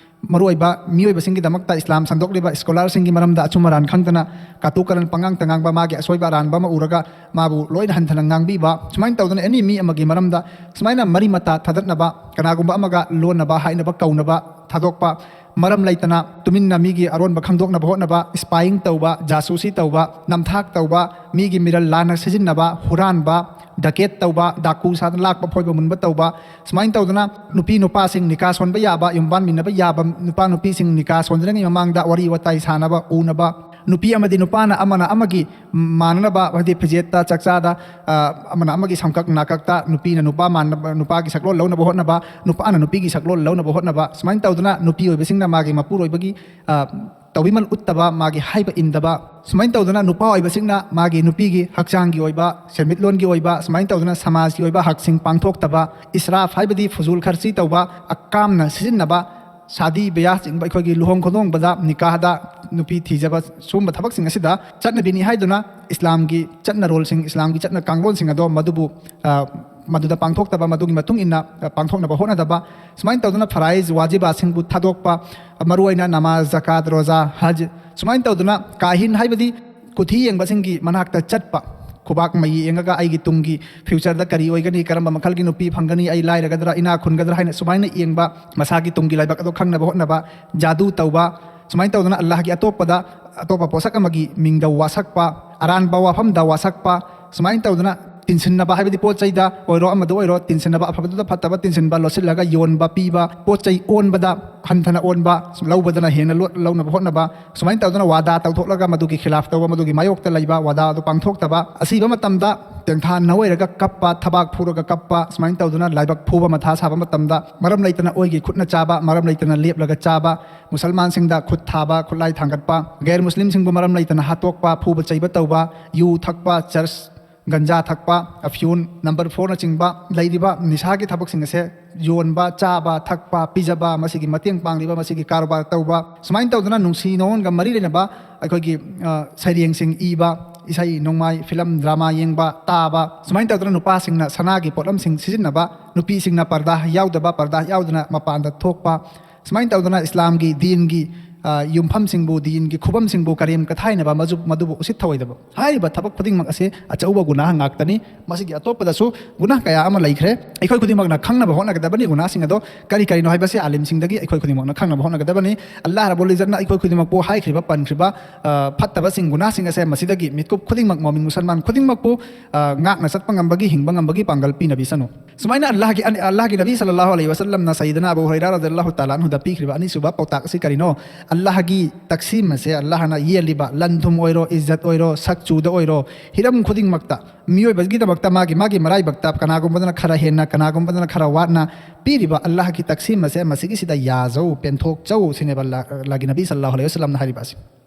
ꯃꯔꯨꯑꯣꯏꯕ ꯃꯤꯑꯣꯏꯕꯁꯤꯡꯒꯤꯗꯃꯛꯇ ꯏꯁꯂꯥꯝ ꯁꯟꯗꯣꯛꯂꯤꯕ ꯁ꯭ꯀꯣꯂꯥꯔꯁꯤꯡꯒꯤ ꯃꯔꯝꯗ ꯑꯆꯨꯝ ꯑꯔꯥꯟ ꯈꯪꯗꯅ ꯀꯥꯇꯨ ꯀꯥꯔꯟ ꯄꯉꯥꯡꯇ ꯉꯥꯡꯕ, ꯃꯥꯒꯤ ꯑꯁꯣꯏꯕ ꯑꯔꯥꯟꯕ ꯑꯃ ꯎꯔꯒ ꯃꯥꯕꯨ ꯂꯣꯏꯅ ꯍꯟꯊꯅ ꯉꯥꯡꯕꯤꯕ, ꯁꯨꯃꯥꯏꯅ ꯇꯧꯗꯅ ꯑꯦꯅꯤ ꯃꯤ ꯑꯃꯒꯤ ꯃꯔꯝꯗ ꯁꯨꯃꯥꯏꯅ ꯃꯔꯤ ꯃꯇꯥ ꯊꯥꯗꯠꯅꯕ, ꯀꯅꯥꯒꯨꯝꯕ ꯑꯃꯒ ꯂꯣꯟꯅꯕ, ꯍꯥꯏꯅꯕ, ꯀꯧꯅꯕ ꯊꯥꯗꯣꯛꯄ, ꯃꯔꯝ ꯂꯩꯇꯅ ꯇꯨꯃꯤꯟꯅ ꯃꯤꯒꯤ ꯑꯔꯣꯟꯕ ꯈꯪꯗꯣꯛꯅꯕ ꯍꯣꯠꯅꯕ, ꯏꯁꯄꯥꯏꯌꯤꯡ ꯇꯧꯕ, ꯖꯥꯁꯨꯁꯤ ꯇꯧꯕ, ꯅꯝꯊꯥꯛ ꯇꯧꯕ, ꯃꯤꯒꯤ ꯃꯤꯔꯜ ꯂꯥꯟꯅ ꯁꯤꯖꯤꯟꯅꯕ, ꯍꯨꯔꯥꯟꯕ, ꯗꯀꯦꯠ ꯇꯧꯕ, ꯗꯥꯀꯨ ꯁꯥꯗꯅ ꯂꯥꯛꯄ, ꯐꯣꯏꯕ ꯃꯨꯟꯕ ꯇꯧꯕ, ꯁꯨꯃꯥꯏꯅ ꯇꯧꯗꯅ ꯅꯨꯄꯤ ꯅꯨꯄꯥꯁꯤꯡ ꯅꯤꯀꯥ ꯁꯣꯟꯕ ꯌꯥꯕ, ꯌꯨꯝꯕꯥꯟꯃꯤꯟꯅꯕ ꯌꯥꯕ, ꯅꯨꯄꯥ ꯅꯨꯄꯤꯁꯤꯡ ꯅꯤꯀꯥ ꯁꯣꯟꯗ꯭ꯔꯤꯉꯩ ꯃꯃꯥꯡꯗ ꯋꯥꯔꯤ ꯋꯥꯇꯥꯏ ꯁꯥꯟꯅꯕ, ꯎꯅꯕ, ꯅꯨꯄꯤ ꯑꯃꯗꯤ ꯅꯨꯄꯥꯅ ꯑꯃꯅ ꯑꯃꯒꯤ ꯃꯥꯟꯅꯅꯕ, ꯍꯥꯏꯗꯤ ꯐꯤꯖꯦꯠꯇ, ꯆꯥꯛꯆꯥꯗ, ꯑ, ꯑꯃꯅ ꯑꯃꯒꯤ ꯁꯝꯀꯛ ꯅꯥꯀꯛꯇ, ꯅꯨꯄꯤꯅ ꯅꯨꯄꯥ ꯃꯥꯟꯅꯕ, ꯅꯨꯄꯥꯒꯤ ꯁꯛꯂꯣꯟ ꯂꯧꯅꯕ ꯍꯣꯠꯅꯕ, ꯅꯨꯄꯥꯅ ꯅꯨꯄꯤꯒꯤ ꯁꯛꯂꯣꯟ ꯂꯧꯅꯕ ꯍꯣꯠꯅꯕ, ꯁꯨꯃꯥꯏꯅ ꯇꯧꯗꯅ ꯅꯨꯄꯤ ꯑꯣꯏꯕꯁꯤꯡꯅ ꯃꯥꯒꯤ ꯃꯄꯨꯔꯣꯏꯕꯒꯤ, ꯑ, ꯇꯧꯕꯤꯃꯜ ꯎꯠꯇꯕ, ꯃꯥꯒꯤ ꯍꯥꯏꯕ ꯏꯟꯗꯕ, ꯁꯨꯃꯥꯏꯅ ꯇꯧꯗꯅ ꯅꯨꯄꯥ ꯑꯣꯏꯕꯁꯤꯡꯅ ꯃꯥꯒꯤ ꯅꯨꯄꯤꯒꯤ ꯍꯛꯆꯥꯡꯒꯤ ꯑꯣꯏꯕ, ꯁꯦꯟꯃꯤꯠꯂꯣꯟꯒꯤ ꯑꯣꯏꯕ, ꯁꯨꯃꯥꯏꯅ ꯇꯧꯗꯅ ꯁꯃꯥꯖꯒꯤ ꯑꯣꯏꯕ ꯍꯛꯁꯤꯡ ꯄꯥꯡꯊꯣꯛꯇꯕ, ꯏꯁꯔꯥꯐ ꯍꯥꯏꯕꯗꯤ ꯐꯨꯖꯨꯜ ꯈꯔꯆꯤ ꯇꯧꯕ, ꯑꯀꯥꯝꯅ ꯁꯤꯖꯤꯟꯅꯕ, ꯁꯥꯗꯤ ꯕꯤꯌꯥꯍ ꯆꯤꯡꯕ, ꯑꯩꯈꯣꯏꯒꯤ ꯂꯨꯍꯣꯡ ꯈꯣꯡꯗꯣꯡꯕꯗ, ꯅꯤꯀꯥꯍꯗ ꯅꯨꯄꯤ ꯊꯤꯖꯕ, ꯁꯨꯝꯕ ꯊꯕꯛꯁꯤꯡ ꯑꯁꯤꯗ ꯆꯠꯅꯕꯤꯅꯤ ꯍꯥꯏꯗꯨꯅ ꯏꯁꯂꯥꯝꯒꯤ ꯆꯠꯅꯔꯣꯜꯁꯤꯡ, ꯏꯁꯂꯥꯝꯒꯤ ꯆꯠꯅ ꯀꯥꯡꯂꯣꯟꯁꯤꯡ ꯑꯗꯣ ꯃꯗꯨꯕꯨ, ꯑ, ꯃꯗꯨꯗ ꯄꯥꯡꯊꯣꯛꯇꯕ, ꯃꯗꯨꯒꯤ ꯃꯇꯨꯡ ꯏꯟꯅ, ꯑ, ꯄꯥꯡꯊꯣꯛꯅꯕ ꯍꯣꯠꯅꯗꯕ, ꯁꯨꯃꯥꯏꯅ ꯇꯧꯗꯅ ꯐꯔꯥꯏꯖ ꯋꯥꯖꯤꯕꯥꯁꯤꯡꯕꯨ ꯊꯥꯗꯣꯛꯄ, ꯃꯔꯨꯑꯣꯏꯅ ꯅꯃꯥꯖ, ꯖꯀꯥꯠ, ꯔꯣꯖꯥ, ꯍꯖ, ꯁꯨꯃꯥꯏꯅ ꯇꯧꯗꯅ ꯀꯥꯍꯤꯟ ꯍꯥꯏꯕꯗꯤ ꯀꯨꯊꯤ ꯌꯦꯡꯕꯁꯤꯡꯒꯤ ꯃꯅꯥꯛꯇ ꯆꯠꯄ, ꯈꯨꯕꯥꯛ ꯃꯌꯦꯡꯉꯒ ꯑꯩꯒꯤ ꯇꯨꯡꯒꯤ ꯐ꯭ꯌꯨꯆꯔꯗ ꯀꯔꯤ ꯑꯣꯏꯒꯅꯤ, ꯀꯔꯝꯕ ꯃꯈꯜꯒꯤ ꯅꯨꯄꯤ ꯐꯪꯒꯅꯤ, ꯑꯩ ꯂꯥꯏꯔꯒꯗ꯭ꯔꯥ ꯏꯅꯥ ꯈꯨꯟꯒꯗ꯭ꯔꯥ ꯍꯥꯏꯅ ꯁꯨꯃꯥꯏꯅ ꯌꯦꯡꯕ, ꯃꯁꯥꯒꯤ ꯇꯨꯡꯒꯤ ꯂꯥꯏꯕꯛ ꯑꯗꯣ ꯈꯪꯅꯕ ꯍꯣꯠꯅꯕ, ꯖꯥꯗꯨ ꯇꯧꯕ, ꯁꯨꯃꯥꯏꯅ ꯇꯧꯗꯅ ꯑꯜꯂꯥꯍꯒꯤ ꯑꯇꯣꯞꯄꯗ, ꯑꯇꯣꯞꯄ ꯄꯣꯠꯁꯛ ꯑꯃꯒꯤ ꯃꯤꯡꯗ ꯋꯥꯁꯛꯄ, ꯑꯔꯥꯟꯕ ꯋꯥꯐꯝꯗ ꯋꯥꯁꯛꯄ, ꯁꯨꯃꯥꯏꯅ ꯇꯧꯗꯅ ꯇꯤꯟꯁꯤꯟꯅꯕ, ꯍꯥꯏꯕꯗꯤ ꯄꯣꯠ ꯆꯩꯗ ꯑꯣꯏꯔꯣ ꯑꯃꯗ ꯑꯣꯏꯔꯣ ꯇꯤꯟꯁꯤꯟꯅꯕ, ꯑꯐꯕꯗꯨꯗ ꯐꯠꯇꯕ ꯇꯤꯟꯁꯤꯟꯕ, ꯂꯣꯠꯁꯤꯜꯂꯒ ꯌꯣꯟꯕ, ꯄꯤꯕ, ꯄꯣꯠ ꯆꯩ ꯑꯣꯟꯕꯗ ꯍꯟꯊꯅ ꯑꯣꯟꯕ, ꯂꯧꯕꯗꯅ ꯍꯦꯟꯅ ꯂꯣꯠ ꯂꯧꯅꯕ ꯍꯣꯠꯅꯕ, ꯁꯨꯃꯥꯏꯅ ꯇꯧꯗꯅ ꯋꯥꯗꯥ ꯇꯧꯊꯣꯛꯂꯒ ꯃꯗꯨꯒꯤ ꯈꯤꯂꯥꯐ ꯇꯧꯕ, ꯃꯗꯨꯒꯤ ꯃꯥꯌꯣꯛꯇ ꯂꯩꯕ, ꯋꯥꯗꯥ ꯑꯗꯨ ꯄꯥꯡꯊꯣꯛꯇꯕ, ꯑꯁꯤꯕ ꯃꯇꯝꯗ ꯇꯦꯡꯊꯥ ꯅꯣꯏꯔꯒ ꯀꯞꯄ, ꯊꯕꯥꯛ ꯐꯨꯔꯒ ꯀꯞꯄ, ꯁꯨꯃꯥꯏꯅ ꯇꯧꯗꯅ ꯂꯥꯏꯕꯛ ꯐꯨꯕ ꯃꯊꯥ ꯁꯥꯕ ꯃꯇꯝꯗ ꯃꯔꯝ ꯂꯩꯇꯅ ꯑꯣꯏꯒꯤ ꯈꯨꯠꯅ ꯆꯥꯕ, ꯃꯔꯝ ꯂꯩꯇꯅ ꯂꯦꯞꯂꯒ ꯆꯥꯕ, ꯃꯨꯁꯜꯃꯥꯟꯁꯤꯡꯗ ꯈꯨꯠ ꯊꯥꯕ, ꯈꯨꯠꯂꯥꯏ ꯊꯥꯡꯒꯠꯄ, ꯒꯩꯔ ꯃꯨꯁꯂꯤꯝꯁꯤꯡꯕꯨ ꯃꯔꯝ ꯂꯩꯇꯅ ꯍꯥꯠꯇꯣꯛꯄ, ꯐꯨꯕ ꯆꯩꯕ ꯇꯧꯕ, ꯌꯨ ꯊꯛꯄ, ꯆꯔꯆ ꯒꯟꯖꯥ ꯊꯛꯄ, ꯑꯐ꯭ꯌꯨꯟ, ꯅꯝꯕꯔ ꯐꯣꯔꯅꯆꯤꯡꯕ ꯂꯩꯔꯤꯕ ꯅꯤꯁꯥꯒꯤ ꯊꯕꯛꯁꯤꯡ ꯑꯁꯦ ꯌꯣꯟꯕ, ꯆꯥꯕ, ꯊꯛꯄ, ꯄꯤꯖꯕ, ꯃꯁꯤꯒꯤ ꯃꯇꯦꯡ ꯄꯥꯡꯂꯤꯕ, ꯃꯁꯤꯒꯤ ꯀꯥꯔꯣꯕꯥꯔ ꯇꯧꯕ, ꯁꯨꯃꯥꯏꯅ ꯇꯧꯗꯅ ꯅꯨꯡꯁꯤ ꯅꯨꯡꯉꯣꯟꯒ ꯃꯔꯤ ꯂꯩꯅꯕ ꯑꯩꯈꯣꯏꯒꯤ, ꯑ, ꯁꯩꯔꯦꯡꯁꯤꯡ ꯏꯕ, ꯏꯁꯩ ꯅꯣꯡꯃꯥꯏ, ꯐꯤꯂꯝ, ꯗ꯭ꯔꯃꯥ ꯌꯦꯡꯕ, ꯇꯥꯕ, ꯁꯨꯃꯥꯏꯅ ꯇꯧꯗꯅ ꯅꯨꯄꯥꯁꯤꯡꯅ ꯁꯅꯥꯒꯤ ꯄꯣꯠꯂꯝꯁꯤꯡ ꯁꯤꯖꯤꯟꯅꯕ, ꯅꯨꯄꯤꯁꯤꯡꯅ ꯄꯔꯗꯥ ꯌꯥꯎꯗꯕ, ꯄꯔꯗꯥ ꯌꯥꯎꯗꯅ ꯃꯄꯥꯟꯗ ꯊꯣꯛꯄ, ꯁꯨꯃꯥꯏꯅ ꯇꯧꯗꯅ ꯏꯁꯂꯥꯝꯒꯤ ꯗꯤꯟꯒꯤ, ꯑ, ꯌꯨꯝꯐꯝꯁꯤꯡꯕꯨ, ꯗꯤꯟꯒꯤ ꯈꯨꯕꯝꯁꯤꯡꯕꯨ ꯀꯔꯦꯝ ꯀꯊꯥꯏꯅꯕ, ꯃꯗꯨ-, ꯃꯗꯨꯕꯨ ꯎꯁꯤꯠ ꯊꯑꯣꯏꯗꯕ꯫ ꯍꯥꯏꯔꯤꯕ ꯊꯕꯛ ꯈꯨꯗꯤꯡꯃꯛ ꯑꯁꯤ ꯑꯆꯧꯕ ꯒꯨꯅꯥꯍ ꯉꯥꯛꯇꯅꯤ꯫ ꯃꯁꯤꯒꯤ ꯑꯇꯣꯞꯄꯗꯁꯨ ꯒꯨꯅꯥꯍ ꯀꯌꯥ ꯑꯃ ꯂꯩꯈ꯭ꯔꯦ꯫ ꯑꯩꯈꯣꯏ ꯈꯨꯗꯤꯡꯃꯛꯅ ꯈꯪꯅꯕ ꯍꯣꯠꯅꯒꯗꯕꯅꯤ꯫ ꯒꯨꯅꯥꯍꯁꯤꯡ ꯑꯗꯣ ꯀꯔꯤ ꯀꯔꯤꯅꯣ ꯍꯥꯏꯕꯁꯤ ꯑꯥꯂꯤꯝꯁꯤꯡꯗꯒꯤ ꯑꯩꯈꯣꯏ ꯈꯨꯗꯤꯡꯃꯛꯅ ꯈꯪꯅꯕ ꯍꯣꯠꯅꯒꯗꯕꯅꯤ꯫ ꯑꯜꯂꯥꯍ ꯔꯕꯨꯜ ꯏꯖꯠꯅ ꯑꯩꯈꯣꯏ ꯈꯨꯗꯤꯡꯃꯛꯄꯨ ꯍꯥꯏꯈ꯭ꯔꯤꯕ, ꯄꯟꯈ꯭ꯔꯤꯕ, ꯑ, ꯐꯠꯇꯕꯁꯤꯡ, ꯒꯨꯅꯥꯍꯁꯤꯡ ꯑꯁꯦ ꯃꯁꯤꯗꯒꯤ ꯃꯤꯠꯀꯨꯞ ꯈꯨꯗꯤꯡꯃꯛ, ꯃꯣꯃꯤꯟ ꯃꯨꯁꯜꯃꯥꯟ ꯈꯨꯗꯤꯡꯃꯛꯄꯨ, ꯑ, ꯉꯥꯛꯅ ꯆꯠꯄ ꯉꯝꯕꯒꯤ, ꯍꯤꯡꯕ ꯉꯝꯕꯒꯤ ꯄꯥꯡꯒꯜ ꯄꯤꯅꯕꯤꯁꯅꯨ꯫ ꯁꯨꯃꯥꯏꯅ ꯑꯜꯂꯥꯍꯒꯤ, ꯑꯜꯂꯥꯍꯒꯤ ꯅꯕꯤ ꯁꯜꯂꯜꯂꯥꯍꯨ ꯑꯂꯩꯍꯤ ꯋꯁꯜꯂꯝꯅ ꯁꯩꯗꯅ ꯑꯕꯨ ꯍꯨꯔꯩꯔꯥ ꯔꯗꯤꯌꯜꯂꯥꯍꯨ ꯇꯥꯂꯥ ꯑꯟꯍꯨꯗ ꯄꯤꯈ꯭ꯔꯤꯕ ꯑꯅꯤꯁꯨꯕ ꯄꯥꯎꯇꯥꯛ ꯑꯁꯤ ꯀꯔꯤꯅꯣ? ꯑꯜꯂꯥꯍꯒꯤ ꯇꯛꯁꯤꯝ ꯑꯁꯦ, ꯑꯜꯂꯥꯍꯅ ꯌꯦꯜꯂꯤꯕ ꯂꯟ ꯊꯨꯝ ꯑꯣꯏꯔꯣ, ꯏꯖꯠ ꯑꯣꯏꯔꯣ, ꯁꯛ ꯆꯨꯗ ꯑꯣꯏꯔꯣ, ꯍꯤꯔꯝ ꯈꯨꯗꯤꯡꯃꯛꯇ ꯃꯤꯑꯣꯏꯕꯒꯤꯗꯃꯛꯇ ꯃꯥꯒꯤ, ꯃꯥꯒꯤ ꯃꯔꯥꯏꯕꯛꯇ ꯀꯅꯥꯒꯨꯝꯕꯗꯅ ꯈꯔ ꯍꯦꯟꯅ, ꯀꯅꯥꯒꯨꯝꯕꯗꯅ ꯈꯔ ꯋꯥꯠꯅ ꯄꯤꯔꯤꯕ ꯑꯜꯂꯥꯍꯒꯤ ꯇꯛꯁꯤꯝ ꯑꯁꯦ ꯃꯁꯤꯒꯤꯁꯤꯗ ꯌꯥꯖꯧ, ꯄꯦꯟꯊꯣꯛꯆꯧ ꯁꯤꯅꯦꯕ ꯑꯜꯂꯥꯍ, ꯑꯜꯂꯥꯍꯒꯤ ꯅꯕꯤ ꯁꯜꯂꯜꯂꯥꯍꯨ ꯑꯂꯩꯍꯤ ꯋꯁꯜꯂꯝꯅ ꯍꯥꯏꯔꯤꯕ ꯑꯁꯤ꯫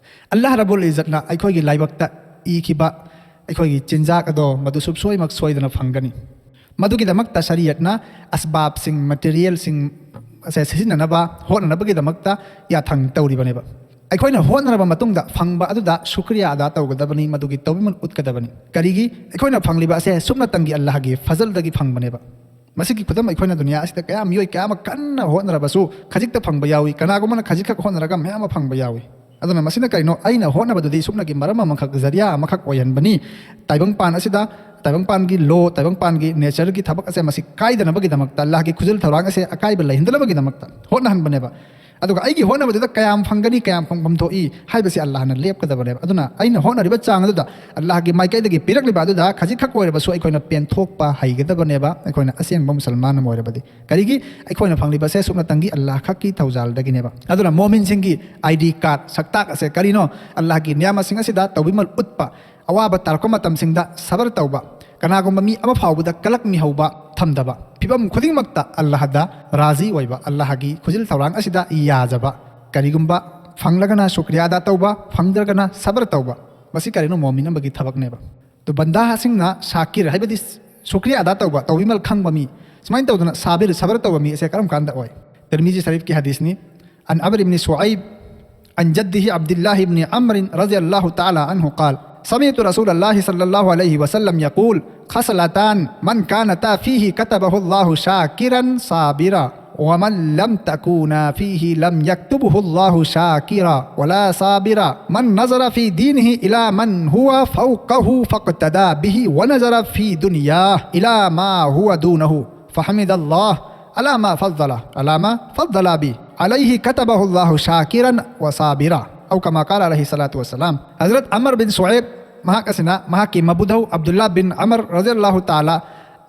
ꯑꯜꯂꯥꯍ ꯔꯕꯨꯜ ꯏꯖꯠꯅ ꯑꯩꯈꯣꯏꯒꯤ ꯂꯥꯏꯕꯛꯇ ꯏꯈꯤꯕ ꯑꯩꯈꯣꯏꯒꯤ ꯆꯤꯟꯖꯥꯛ ꯑꯗꯣ ꯃꯗꯨ ꯁꯨꯞꯁꯣꯏꯃꯛ ꯁꯣꯏꯗꯅ ꯐꯪꯒꯅꯤ꯫ ꯃꯗꯨꯒꯤꯗꯃꯛꯇ ꯁꯔꯤꯌꯠꯅ ꯑꯁꯕꯥꯕꯁꯤꯡ, ꯃꯦꯇꯤꯔꯤꯌꯦꯜꯁꯤꯡ ꯑꯁꯦ ꯁꯤꯖꯤꯟꯅꯅꯕ ꯍꯣꯠꯅꯅꯕꯒꯤꯗꯃꯛꯇ ꯌꯥꯊꯪ ꯇꯧꯔꯤꯕꯅꯦꯕ꯫ ꯑꯩꯈꯣꯏꯅ ꯍꯣꯠꯅꯔꯕ ꯃꯇꯨꯡꯗ ꯐꯪꯕ ꯑꯗꯨꯗ ꯁꯨꯀ꯭ꯔꯤꯌꯥ ꯑꯗꯥ ꯇꯧꯒꯗꯕꯅꯤ, ꯃꯗꯨꯒꯤ ꯇꯧꯕꯤꯃꯜ ꯎꯠꯀꯗꯕꯅꯤ꯫ ꯀꯔꯤꯒꯤ? ꯑꯩꯈꯣꯏꯅ ꯐꯪꯂꯤꯕ ꯑꯁꯦ ꯁꯨꯞꯅꯇꯪꯒꯤ ꯑꯜꯂꯥꯍꯒꯤ ꯐꯖꯜꯗꯒꯤ ꯐꯪꯕꯅꯦꯕ꯫ ꯃꯁꯤꯒꯤ ꯈꯨꯗꯝ ꯑꯩꯈꯣꯏꯅ ꯗꯨꯅꯤꯌꯥ ꯑꯁꯤꯗ ꯀꯌꯥ, ꯃꯤꯑꯣꯏ ꯀꯌꯥ ꯑꯃ ꯀꯟꯅ ꯍꯣꯠꯅꯔꯕꯁꯨ ꯈꯖꯤꯛꯇ ꯐꯪꯕ ꯌꯥꯎꯏ, ꯀꯅꯥꯒꯨꯝꯕꯅ ꯈꯖꯤꯛꯈꯛ ꯍꯣꯠꯅꯔꯒ ꯃꯌꯥꯝ ꯑꯃ ꯐꯪꯕ ꯌꯥꯎꯏ꯫ ꯑꯗꯨꯅ ꯃꯁꯤꯅ ꯀꯔꯤꯅꯣ? ꯑꯩꯅ ꯍꯣꯠꯅꯕꯗꯨꯗꯤ ꯁꯨꯞꯅꯒꯤ ꯃꯔꯝ ꯑꯃꯈꯛ, ꯖꯔꯤꯌꯥ ꯑꯃꯈꯛ ꯑꯣꯏꯍꯟꯕꯅꯤ꯫ ꯇꯥꯏꯕꯪꯄꯥꯟ ꯑꯁꯤꯗ, ꯇꯥꯏꯕꯪꯄꯥꯟꯒꯤ ꯂꯣ, ꯇꯥꯏꯕꯪꯄꯥꯟꯒꯤ ꯅꯦꯆꯔꯒꯤ ꯊꯕꯛ ꯑꯁꯦ ꯃꯁꯤ ꯀꯥꯏꯗꯅꯕꯒꯤꯗꯃꯛꯇ, ꯑꯜꯂꯥꯍꯒꯤ ꯈꯨꯖꯤꯜ ꯊꯧꯔꯥꯡ ꯑꯁꯦ ꯑꯀꯥꯏꯕ ꯂꯩꯍꯟꯗꯅꯕꯒꯤꯗꯃꯛꯇ ꯍꯣꯠꯅꯍꯟꯕꯅꯦꯕ꯫ ꯑꯗꯨꯒ ꯑꯩꯒꯤ ꯍꯣꯠꯅꯕꯗꯨꯗ ꯀꯌꯥꯝ ꯐꯪꯒꯅꯤ, ꯀꯌꯥꯝ ꯐꯪꯐꯝ ꯊꯣꯛꯏ ꯍꯥꯏꯕꯁꯤ ꯑꯜꯂꯥꯍꯅ ꯂꯦꯞꯀꯗꯕꯅꯦꯕ꯫ ꯑꯗꯨꯅ ꯑꯩꯅ ꯍꯣꯠꯅꯔꯤꯕ ꯆꯥꯡ ꯑꯗꯨꯗ ꯑꯜꯂꯥꯍꯒꯤ ꯃꯥꯏꯀꯩꯗꯒꯤ ꯄꯤꯔꯛꯂꯤꯕ ꯑꯗꯨꯗ ꯈꯖꯤꯛꯈꯛ ꯑꯣꯏꯔꯕꯁꯨ ꯑꯩꯈꯣꯏꯅ ꯄꯦꯟꯊꯣꯛꯄ ꯍꯩꯒꯗꯕꯅꯦꯕ, ꯑꯩꯈꯣꯏꯅ ꯑꯁꯦꯡꯕ ꯃꯨꯁꯜꯃꯥꯟ ꯑꯃ ꯑꯣꯏꯔꯕꯗꯤ꯫ ꯀꯔꯤꯒꯤ? ꯑꯩꯈꯣꯏꯅ ꯐꯪꯂꯤꯕꯁꯦ ꯁꯨꯞꯅꯇꯪꯒꯤ ꯑꯜꯂꯥꯍ ꯈꯛꯀꯤ ꯊꯧꯖꯥꯜꯗꯒꯤꯅꯦꯕ꯫ ꯑꯗꯨꯅ ꯃꯣꯃꯤꯟꯁꯤꯡꯒꯤ ID card, ꯁꯛꯇꯥꯛ ꯑꯁꯦ ꯀꯔꯤꯅꯣ? ꯑꯜꯂꯥꯍꯒꯤ ꯅꯤꯌꯥꯃꯁꯤꯡ ꯑꯁꯤꯗ ꯇꯧꯕꯤꯃꯜ ꯎꯠꯄ, ꯑꯋꯥꯕ ꯇꯥꯔꯛꯄ ꯃꯇꯝꯁꯤꯡꯗ ꯁꯕꯔ ꯇꯧꯕ, ꯀꯅꯥꯒꯨꯝꯕ ꯃꯤ ꯑꯃ ꯐꯥꯎꯕꯗ ꯀꯂꯛꯃꯤꯍꯧꯕ ꯊꯝꯗꯕ, ꯐꯤꯕꯝ ꯈꯨꯗꯤꯡꯃꯛꯇ ꯑꯜꯂꯥꯍꯗ ꯔꯥꯖꯤ ꯑꯣꯏꯕ, ꯑꯜꯂꯥꯍꯒꯤ ꯈꯨꯖꯤꯜ ꯊꯧꯔꯥꯡ ꯑꯁꯤꯗ ꯌꯥꯖꯕ, ꯀꯔꯤꯒꯨꯝꯕ ꯐꯪꯂꯒꯅ ꯁꯨꯀ꯭ꯔꯤꯌꯥ ꯑꯗꯥ ꯇꯧꯕ, ꯐꯪꯗ꯭ꯔꯒꯅ ꯁꯕꯔ ꯇꯧꯕ, ꯃꯁꯤ ꯀꯔꯤꯅꯣ? ꯃꯣꯃꯤꯟ ꯑꯃꯒꯤ ꯊꯕꯛꯅꯦꯕ꯫ ꯑꯗꯨ ꯕꯟꯗꯥꯁꯤꯡꯅ ꯁꯥꯀꯤꯔ ꯍꯥꯏꯕꯗꯤ ꯁꯨꯀ꯭ꯔꯤꯌꯥ ꯑꯗꯥ ꯇꯧꯕ, ꯇꯧꯕꯤꯃꯜ ꯈꯪꯕ ꯃꯤ, ꯁꯨꯃꯥꯏꯅ ꯇꯧꯗꯅ ꯁꯥꯕꯤꯔ, ꯁꯕꯔ ꯇꯧꯕ ꯃꯤ ꯑꯁꯦ ꯀꯔꯝ ꯀꯥꯟꯗ ꯑꯣꯏ? ꯇꯤꯔꯃꯤꯖꯤ ꯁꯔꯤꯐꯀꯤ ꯍꯗꯤꯁꯅꯤ꯫ عن عمرو بن شعيب عن جده عبد الله بن عمرو رضي الله تعالى عنه قال: سمعت رسول الله صلى الله عليه وسلم يقول: خصلتان من كانتا فيه كتبه الله شاكرا صابرا، ومن لم تكونا فيه لم يكتبه الله شاكرا ولا صابرا. من نظر في دينه إلى من هو فوقه فاقتدى به، ونظر في دنياه إلى ما هو دونه فحمد الله على ما فضل، على ما فضل به عليه كتبه الله شاكرا وصابرا، أو كما قال عليه الصلاة والسلام. ꯍꯖꯔꯠ ꯑꯃꯔ ꯕꯤꯟ ꯁꯨꯑꯩꯕ, ꯃꯍꯥꯛ ꯑꯁꯤꯅ ꯃꯍꯥꯛꯀꯤ ꯃꯕꯨꯙꯧ ꯑꯕꯗꯨꯜꯂꯥ ꯕꯤꯟ ꯑꯃꯔ ꯔꯖꯤꯌꯜꯂꯥꯍꯨ ꯇꯥꯂꯥ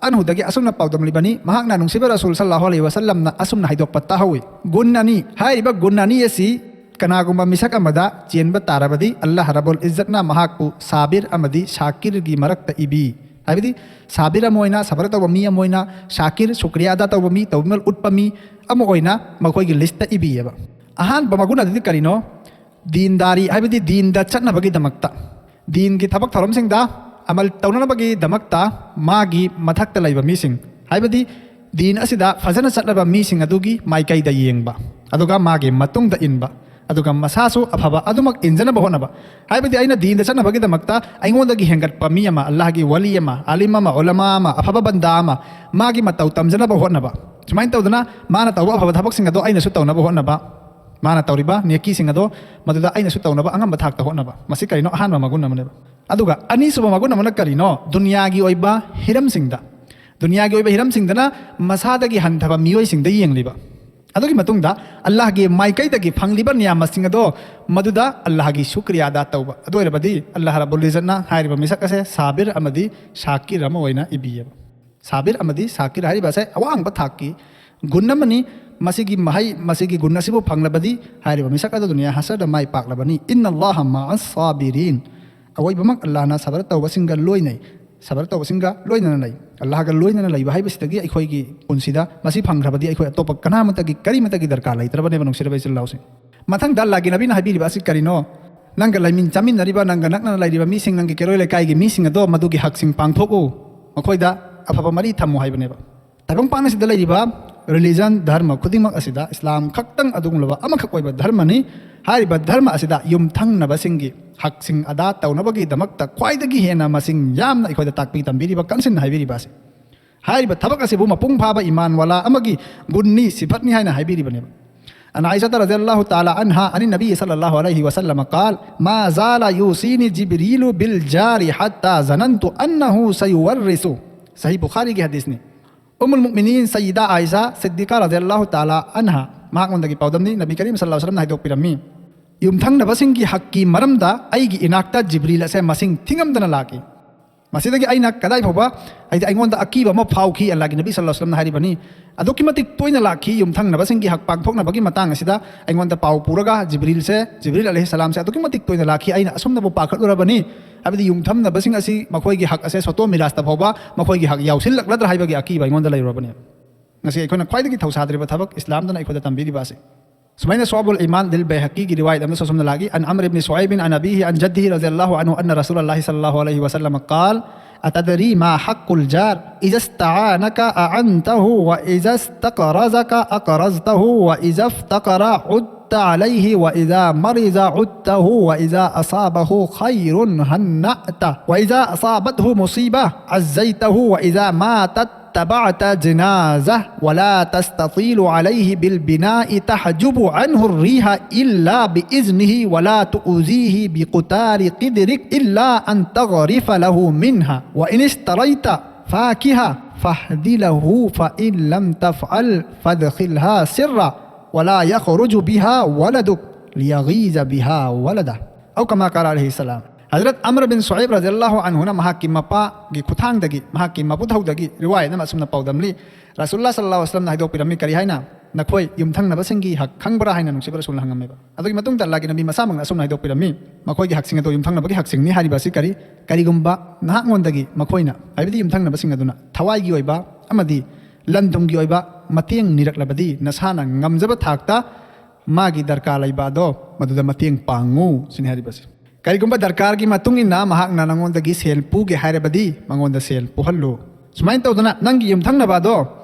ꯑꯟꯍꯨꯗꯒꯤ ꯑꯁꯨꯝꯅ ꯄꯥꯎꯗꯝꯂꯤꯕꯅꯤ, ꯃꯍꯥꯛꯅ ꯅꯨꯡꯁꯤꯕ ꯔꯁꯨꯜ ꯁꯜꯂꯥꯍꯨ ꯑꯂꯩꯍꯤ ꯋꯁꯜꯂꯝꯅ ꯑꯁꯨꯝꯅ ꯍꯥꯏꯗꯣꯛꯄ ꯇꯥꯍꯧꯏ: ꯒꯨꯟ ꯑꯅꯤ, ꯍꯥꯏꯔꯤꯕ ꯒꯨꯟ ꯑꯅꯤ ꯑꯁꯤ ꯀꯅꯥꯒꯨꯝꯕ ꯃꯤꯁꯛ ꯑꯃꯗ ꯆꯦꯟꯕ ꯇꯥꯔꯕꯗꯤ, ꯑꯜꯂꯥꯍ ꯔꯕꯨꯜ ꯏꯖꯠꯅ ꯃꯍꯥꯛꯄꯨ ꯁꯥꯕꯤꯔ ꯑꯃꯗꯤ ꯁꯥꯀꯤꯔꯒꯤ ꯃꯔꯛꯇ ꯏꯕꯤ꯫ ꯍꯥꯏꯕꯗꯤ ꯁꯥꯕꯤꯔ ꯑꯃ ꯑꯣꯏꯅ, ꯁꯕꯔ ꯇꯧꯕ ꯃꯤ ꯑꯃ ꯑꯣꯏꯅ, ꯁꯥꯀꯤꯔ, ꯁꯨꯀ꯭ꯔꯤꯌꯥ ꯑꯗꯥ ꯇꯧꯕ ꯃꯤ, ꯇꯧꯕꯤꯃꯜ ꯎꯠꯄ ꯃꯤ ꯑꯃ ꯑꯣꯏꯅ ꯃꯈꯣꯏꯒꯤ ꯂꯤꯁꯇ ꯏꯕꯤꯌꯦꯕ꯫ ꯑꯍꯥꯟꯕ ꯃꯒꯨꯟ ꯑꯗꯨꯗꯤ ꯀꯔꯤꯅꯣ? ꯗꯤꯟꯗꯥꯔꯤ, ꯍꯥꯏꯕꯗꯤ ꯗꯤꯟꯗ ꯆꯠꯅꯕꯒꯤꯗꯃꯛꯇ, ꯗꯤꯟꯒꯤ ꯊꯕꯛ ꯊꯧꯔꯝꯁꯤꯡꯗ ꯑꯃꯜ ꯇꯧꯅꯅꯕꯒꯤꯗꯃꯛꯇ ꯃꯥꯒꯤ ꯃꯊꯛꯇ ꯂꯩꯕ ꯃꯤꯁꯤꯡ, ꯍꯥꯏꯕꯗꯤ ꯗꯤꯟ ꯑꯁꯤꯗ ꯐꯖꯅ ꯆꯠꯂꯕ ꯃꯤꯁꯤꯡ ꯑꯗꯨꯒꯤ ꯃꯥꯏꯀꯩꯗ ꯌꯦꯡꯕ, ꯑꯗꯨꯒ ꯃꯥꯒꯤ ꯃꯇꯨꯡꯗ ꯏꯟꯕ, ꯑꯗꯨꯒ ꯃꯁꯥꯁꯨ ꯑꯐꯕ ꯑꯗꯨꯃꯛ ꯏꯟꯖꯅꯕ ꯍꯣꯠꯅꯕ꯫ ꯍꯥꯏꯕꯗꯤ ꯑꯩꯅ ꯗꯤꯟꯗ ꯆꯠꯅꯕꯒꯤꯗꯃꯛꯇ ꯑꯩꯉꯣꯟꯗꯒꯤ ꯍꯦꯟꯒꯠꯄ ꯃꯤ ꯑꯃ, ꯑꯜꯂꯥꯍꯒꯤ ꯋꯥꯂꯤ ꯑꯃ, ꯑꯥꯂꯤꯝ ꯑꯃ, ꯎꯂꯃꯥ ꯑꯃ, ꯑꯐꯕ ꯕꯟꯗꯥ ꯑꯃ, ꯃꯥꯒꯤ ꯃꯇꯧ ꯇꯝꯖꯅꯕ ꯍꯣꯠꯅꯕ꯫ ꯁꯨꯃꯥꯏꯅ ꯇꯧꯗꯅ ꯃꯥꯅ ꯇꯧꯕ ꯑꯐꯕ ꯊꯕꯛꯁꯤꯡ ꯑꯗꯣ ꯑꯩꯅꯁꯨ ꯇꯧꯅꯕ ꯍꯣꯠꯅꯕ꯫ ꯃꯥꯅ ꯇꯧꯔꯤꯕ ꯅꯦꯀꯤꯁꯤꯡ ꯑꯗꯣ ꯃꯗꯨꯗ ꯑꯩꯅꯁꯨ ꯇꯧꯅꯕ ꯑꯉꯝꯕ ꯊꯥꯛꯇ ꯍꯣꯠꯅꯕ꯫ ꯃꯁꯤ ꯀꯔꯤꯅꯣ? ꯑꯍꯥꯟꯕ ꯃꯒꯨꯟ ꯑꯃꯅꯦꯕ꯫ ꯑꯗꯨꯒ ꯑꯅꯤꯁꯨꯕ ꯃꯒꯨꯟ ꯑꯃꯅ ꯀꯔꯤꯅꯣ? ꯗꯨꯅꯤꯌꯥꯒꯤ ꯑꯣꯏꯕ ꯍꯤꯔꯝꯁꯤꯡꯗ, ꯗꯨꯅꯤꯌꯥꯒꯤ ꯑꯣꯏꯕ ꯍꯤꯔꯝꯁꯤꯡꯗꯅ ꯃꯁꯥꯗꯒꯤ ꯍꯟꯊꯕ ꯃꯤꯑꯣꯏꯁꯤꯡꯗ ꯌꯦꯡꯂꯤꯕ꯫ ꯑꯗꯨꯒꯤ ꯃꯇꯨꯡꯗ ꯑꯜꯂꯥꯍꯒꯤ ꯃꯥꯏꯀꯩꯗꯒꯤ ꯐꯪꯂꯤꯕ ꯅꯤꯌꯥꯃꯠꯁꯤꯡ ꯑꯗꯣ ꯃꯗꯨꯗ ꯑꯜꯂꯥꯍꯒꯤ ꯁꯨꯀ꯭ꯔꯤꯌꯥ ꯑꯗꯥ ꯇꯧꯕ꯫ ꯑꯗꯨ ꯑꯣꯏꯔꯕꯗꯤ ꯑꯜꯂꯥꯍ ꯔꯕꯨꯜ ꯏꯖꯠꯅ ꯍꯥꯏꯔꯤꯕ ꯃꯤꯁꯛ ꯑꯁꯦ ꯁꯥꯕꯤꯔ ꯑꯃꯗꯤ ꯁꯥꯀꯤꯔ ꯑꯃ ꯑꯣꯏꯅ ꯏꯕꯤꯌꯦꯕ꯫ ꯁꯥꯕꯤꯔ ꯑꯃꯗꯤ ꯁꯥꯀꯤꯔ ꯍꯥꯏꯔꯤꯕ ꯑꯁꯦ ꯑꯋꯥꯡꯕ ꯊꯥꯛꯀꯤ ꯒꯨꯟ ꯑꯃꯅꯤ꯫ ꯃꯁꯤꯒꯤ ꯃꯍꯩ, ꯃꯁꯤꯒꯤ ꯒꯨꯟ ꯑꯁꯤꯕꯨ ꯐꯪꯂꯕꯗꯤ ꯍꯥꯏꯔꯤꯕ ꯃꯤꯁꯛ ꯑꯗꯨ ꯗꯨꯅꯤꯌꯥ ꯍꯁꯔꯗ ꯃꯥꯏ ꯄꯥꯛꯂꯕꯅꯤ꯫ ꯏꯟꯅ ꯑꯜꯂꯥꯍ ꯃꯥ ꯁꯥꯕꯤꯔꯤꯟ꯫ ꯑꯋꯣꯏꯕꯃꯛ ꯑꯜꯂꯥꯍꯅ ꯁꯕꯔ ꯇꯧꯕꯁꯤꯡꯒ ꯂꯣꯏꯅꯩ꯫ ꯁꯕꯔ ꯇꯧꯕꯁꯤꯡꯒ ꯂꯣꯏꯅꯅ ꯂꯩ꯫ ꯑꯜꯂꯥꯍꯒ ꯂꯣꯏꯅꯅ ꯂꯩꯕ ꯍꯥꯏꯕꯁꯤꯗꯒꯤ ꯑꯩꯈꯣꯏꯒꯤ ꯄꯨꯟꯁꯤꯗ ꯃꯁꯤ ꯐꯪꯈ꯭ꯔꯕꯗꯤ ꯑꯩꯈꯣꯏ ꯑꯇꯣꯞꯄ ꯀꯅꯥꯃꯠꯇꯒꯤ, ꯀꯔꯤꯃꯠꯇꯒꯤ ꯗꯔꯀꯥꯔ ꯂꯩꯇ꯭ꯔꯕꯅꯦꯕ, ꯅꯨꯡꯁꯤꯔꯕ ꯏꯆꯤꯜ ꯏꯅꯥꯎꯁꯤꯡ꯫ ꯃꯊꯪꯗ ꯑꯜꯂꯥꯍꯒꯤ ꯅꯕꯤꯅ ꯍꯥꯏꯕꯤꯔꯤꯕ ꯑꯁꯤ ꯀꯔꯤꯅꯣ? ꯅꯪꯒ ꯂꯩꯃꯤꯟ ꯆꯥꯃꯤꯟꯅꯔꯤꯕ, ꯅꯪꯒ ꯅꯛꯅꯅ ꯂꯩꯔꯤꯕ ꯃꯤꯁꯤꯡ, ꯅꯪꯒꯤ ꯀꯦꯔꯣꯏ ꯂꯩꯀꯥꯏꯒꯤ ꯃꯤꯁꯤꯡ ꯑꯗꯣ ꯃꯗꯨꯒꯤ ꯍꯛꯁꯤꯡ ꯄꯥꯡꯊꯣꯛꯎ, ꯃꯈꯣꯏꯗ ꯑꯐꯕ ꯃꯔꯤ ꯊꯝꯃꯨ ꯍꯥꯏꯕꯅꯦꯕ꯫ ꯇꯥꯏꯕꯪꯄꯥꯟ ꯑꯁꯤꯗ ꯂꯩꯔꯤꯕ ꯔꯤꯂꯤꯖꯟ, ꯙꯔꯃ ꯈꯨꯗꯤꯡꯃꯛ ꯑꯁꯤꯗ ꯏꯁꯂꯥꯝ ꯈꯛꯇꯪ ꯑꯗꯨꯒꯨꯝꯂꯕ ꯑꯃꯈꯛ ꯑꯣꯏꯕ ꯙꯔꯃꯅꯤ꯫ ꯍꯥꯏꯔꯤꯕ ꯙꯔꯃ ꯑꯁꯤꯗ ꯌꯨꯝꯊꯪꯅꯕꯁꯤꯡꯒꯤ ꯍꯛꯁꯤꯡ ꯑꯗꯥ ꯇꯧꯅꯕꯒꯤꯗꯃꯛꯇ ꯈ꯭ꯋꯥꯏꯗꯒꯤ ꯍꯦꯟꯅ ꯃꯁꯤꯡ ꯌꯥꯝꯅ ꯑꯩꯈꯣꯏꯗ ꯇꯥꯛꯄꯤ ꯇꯝꯕꯤꯔꯤꯕ, ꯀꯟꯁꯤꯟ ꯍꯥꯏꯕꯤꯔꯤꯕ ꯑꯁꯤ꯫ ꯍꯥꯏꯔꯤꯕ ꯊꯕꯛ ꯑꯁꯤꯕꯨ ꯃꯄꯨꯡ ꯐꯥꯕ ꯏꯃꯥꯟ ꯋꯥꯂꯥ ꯑꯃꯒꯤ ꯒꯨꯟꯅꯤ, ꯁꯤꯐꯠꯅꯤ ꯍꯥꯏꯅ ꯍꯥꯏꯕꯤꯔꯤꯕꯅꯦꯕ꯫ عن عائشة رضي الله تعالى عنها عن النبي صلى الله عليه وسلم قال: ما زال يوصيني جبريل بالجار حتى ظننت أنه سيورث. ꯁꯍꯤ ꯕꯨꯈꯥꯔꯤꯒꯤ ꯍꯗꯤꯁꯅꯤ꯫ ꯎꯝꯃꯨꯜ ꯃꯨꯃꯤꯅꯤꯟ ꯁꯌꯤꯗꯥ ꯑꯥꯏꯁꯥ ꯁꯤꯗꯤꯀꯥ ꯔꯗꯤꯌꯜꯂꯥꯍꯨ ꯇꯥꯂꯥ ꯑꯟꯍꯥ, ꯃꯍꯥꯛꯉꯣꯟꯗꯒꯤ ꯄꯥꯎꯗꯝꯅꯤ, ꯅꯕꯤ ꯀꯔꯤꯝ ꯁꯜꯂꯜꯂꯥꯍꯨ ꯑꯂꯩꯍꯤ ꯋꯥꯁꯜꯂꯝꯅ ꯍꯥꯏꯗꯣꯛꯄꯤꯔꯝꯃꯤ, ꯌꯨꯝꯊꯪꯅꯕꯁꯤꯡꯒꯤ ꯍꯛꯀꯤ ꯃꯔꯝꯗ ꯑꯩꯒꯤ ꯏꯅꯥꯛꯇ ꯖꯤꯕ꯭ꯔꯤꯜ ꯑꯁꯦ ꯃꯁꯤꯡ ꯊꯤꯉꯝꯗꯅ ꯂꯥꯛꯈꯤ꯫ ꯃꯁꯤꯗꯒꯤ ꯑꯩꯅ ꯀꯗꯥꯏ ꯐꯥꯎꯕ, ꯍꯥꯏꯗꯤ, ꯑꯩꯉꯣꯟꯗ ꯑꯀꯤꯕ ꯑꯃ ꯐꯥꯎꯈꯤ, ꯑꯜꯂꯥꯍꯒꯤ ꯅꯕꯤ ꯁꯜꯂꯜꯂꯥꯍꯨ ꯑꯂꯩꯍꯤ ꯋꯥꯁꯜꯂꯝꯅ ꯍꯥꯏꯔꯤꯕꯅꯤ꯫ ꯑꯗꯨꯛꯀꯤ ꯃꯇꯤꯛ ꯇꯣꯏꯅ ꯂꯥꯛꯈꯤ, ꯌꯨꯝꯊꯪꯅꯕꯁꯤꯡꯒꯤ ꯍꯛ ꯄꯥꯡꯊꯣꯛꯅꯕꯒꯤ ꯃꯇꯥꯡ ꯑꯁꯤꯗ ꯑꯩꯉꯣꯟꯗ ꯄꯥꯎ ꯄꯨꯔꯒ ꯖꯤꯕ꯭ꯔꯤꯜꯁꯦ, ꯖꯤꯕ꯭ꯔꯤꯜ ꯑꯂꯩꯍꯤ ꯁꯂꯥꯝꯁꯦ ꯑꯗꯨꯛꯀꯤ ꯃꯇꯤꯛ ꯇꯣꯏꯅ ꯂꯥꯛꯈꯤ, ꯑꯩꯅ ꯑꯁꯨꯝꯅꯕꯨ ꯄꯥꯈꯠꯂꯨꯔꯕꯅꯤ꯫ ꯍꯥꯏꯕꯗꯤ ꯌꯨꯝꯊꯪꯅꯕꯁꯤꯡ ꯑꯁꯤ ꯃꯈꯣꯏꯒꯤ ꯍꯛ ꯑꯁꯦ ꯁꯣꯇꯣ ꯃꯤꯔꯥꯖꯇ ꯐꯥꯎꯕ ꯃꯈꯣꯏꯒꯤ ꯍꯛ ꯌꯥꯎꯁꯤꯜꯂꯛꯂꯗ꯭ꯔꯥ ꯍꯥꯏꯕꯒꯤ ꯑꯀꯤꯕ ꯑꯩꯉꯣꯟꯗ ꯂꯩꯔꯨꯔꯕꯅꯤ꯫ ꯉꯁꯤ ꯑꯩꯈꯣꯏꯅ ꯈ꯭ꯋꯥꯏꯗꯒꯤ ꯊꯧꯁꯥꯗ꯭ꯔꯤꯕ ꯊꯕꯛ ꯏꯁꯂꯥꯝꯗꯅ ꯑꯩꯈꯣꯏꯗ ꯇꯝꯕꯤꯔꯤꯕ ꯑꯁꯤ꯫ ꯁꯨꯃꯥꯏꯅ ꯁꯨꯑꯕꯨꯜ ꯏꯃꯥꯟ ꯂꯤꯜ ꯕꯩꯍꯛꯀꯤꯒꯤ ꯔꯤꯋꯥꯌꯠ ꯑꯃꯁꯨ ꯑꯁꯨꯝꯅ ꯂꯥꯛꯏ, عن عمرو بن شعيب عن أبيه عن جده رضي الله عنه أن رسول الله صلى الله عليه وسلم قال: أتدري ما حق الجار؟ إذا استعانك أعنته، وإذا استقرضك أقرضته، وإذا افتقر عدت عليه، وإذا مرض عدته، وإذا أصابه خير هنأته، وإذا أصابته مصيبة عزيته، وإذا ماتت اتبعت جنازة ولا تستطيل عليه بالبناء تحجب عنه الريح إلا بإذنه ولا تؤذيه بقطار قدرك إلا أن تغرف له منها، وإن اشتريت فاكهة فاهد له، فإن لم تفعل فادخلها سرا ولا يخرج بها ولدك ليغيظ بها ولده. ꯑꯧ ꯀꯃꯥ ꯀꯥꯂ ꯑꯂꯩꯍꯤ ꯁꯂꯥꯝ꯫ ꯍꯖꯔꯠ ꯑꯃꯔ ꯕꯤꯟ ꯁꯨꯍꯩꯕ ꯔꯖꯤꯌꯜꯂꯥꯍꯨ ꯑꯟꯍꯨꯅ ꯃꯍꯥꯛꯀꯤ ꯃꯄꯥꯒꯤ ꯈꯨꯠꯊꯥꯡꯗꯒꯤ, ꯃꯍꯥꯛꯀꯤ ꯃꯄꯨꯊꯧꯗꯒꯤ ꯔꯤꯋꯥꯌꯠ ꯑꯃ ꯑꯁꯨꯝꯅ ꯄꯥꯎꯗꯝꯂꯤ꯫ ꯔꯁꯨꯜꯂꯥ ꯁꯜꯂꯜꯂꯥꯍꯨ ꯑꯂꯩꯍꯤ ꯋꯥꯁꯂꯝꯅ ꯍꯥꯏꯗꯣꯛꯄꯤꯔꯝꯃꯤ꯫ ꯀꯔꯤ ꯍꯥꯏꯅ? "ꯅꯈꯣꯏ ꯌꯨꯝꯊꯪꯅꯕꯁꯤꯡꯒꯤ ꯍꯛ ꯈꯪꯕ꯭ꯔꯥ?" ꯍꯥꯏꯅ ꯅꯨꯡꯁꯤꯕ ꯔꯁꯨꯜꯅ ꯍꯪꯉꯝꯃꯦꯕ꯫ ꯑꯗꯨꯒꯤ ꯃꯇꯨꯡꯗ ꯑꯜꯂꯥꯍꯒꯤ ꯅꯕꯤ ꯃꯁꯥꯃꯛꯅ ꯑꯁꯨꯝꯅ ꯍꯥꯏꯗꯣꯛꯄꯤꯔꯝꯃꯤ, "ꯃꯈꯣꯏꯒꯤ ꯍꯛꯁꯤꯡ ꯑꯗꯨ ꯌꯨꯝꯊꯪꯅꯕꯒꯤ ꯍꯛꯁꯤꯡꯅꯤ" ꯍꯥꯏꯔꯤꯕ ꯑꯁꯤ ꯀꯔꯤ? ꯀꯔꯤꯒꯨꯝꯕ ꯅꯍꯥꯛꯉꯣꯟꯗꯒꯤ ꯃꯈꯣꯏꯅ, ꯍꯥꯏꯕꯗꯤ ꯌꯨꯝꯊꯪꯅꯕꯁꯤꯡ ꯑꯗꯨꯅ ꯊꯋꯥꯏꯒꯤ ꯑꯣꯏꯕ ꯑꯃꯗꯤ ꯂꯟ ꯊꯨꯝꯒꯤ ꯑꯣꯏꯕ ꯃꯇꯦꯡ ꯅꯤꯔꯛꯂꯕꯗꯤ, ꯅꯁꯥꯅ ꯉꯝꯖꯕ ꯊꯥꯛꯇ ꯃꯥꯒꯤ ꯗꯔꯀꯥꯔ ꯂꯩꯕ ꯑꯗꯣ ꯃꯗꯨꯗ ꯃꯇꯦꯡ ꯄꯥꯡꯉꯨ ꯁꯤꯅꯤ ꯍꯥꯏꯔꯤꯕꯁꯦ꯫ ꯀꯔꯤꯒꯨꯝꯕ ꯗꯔꯀꯥꯔꯒꯤ ꯃꯇꯨꯡ ꯏꯟꯅ ꯃꯍꯥꯛꯅ ꯅꯉꯣꯟꯗꯒꯤ ꯁꯦꯜ ꯄꯨꯒꯦ ꯍꯥꯏꯔꯕꯗꯤ ꯃꯉꯣꯟꯗ ꯁꯦꯜ ꯄꯨꯍꯜꯂꯨ꯫ ꯁꯨꯃꯥꯏꯅ ꯇꯧꯗꯅ ꯅꯪꯒꯤ ꯌꯨꯝꯊꯪꯅꯕ ꯑꯗꯣ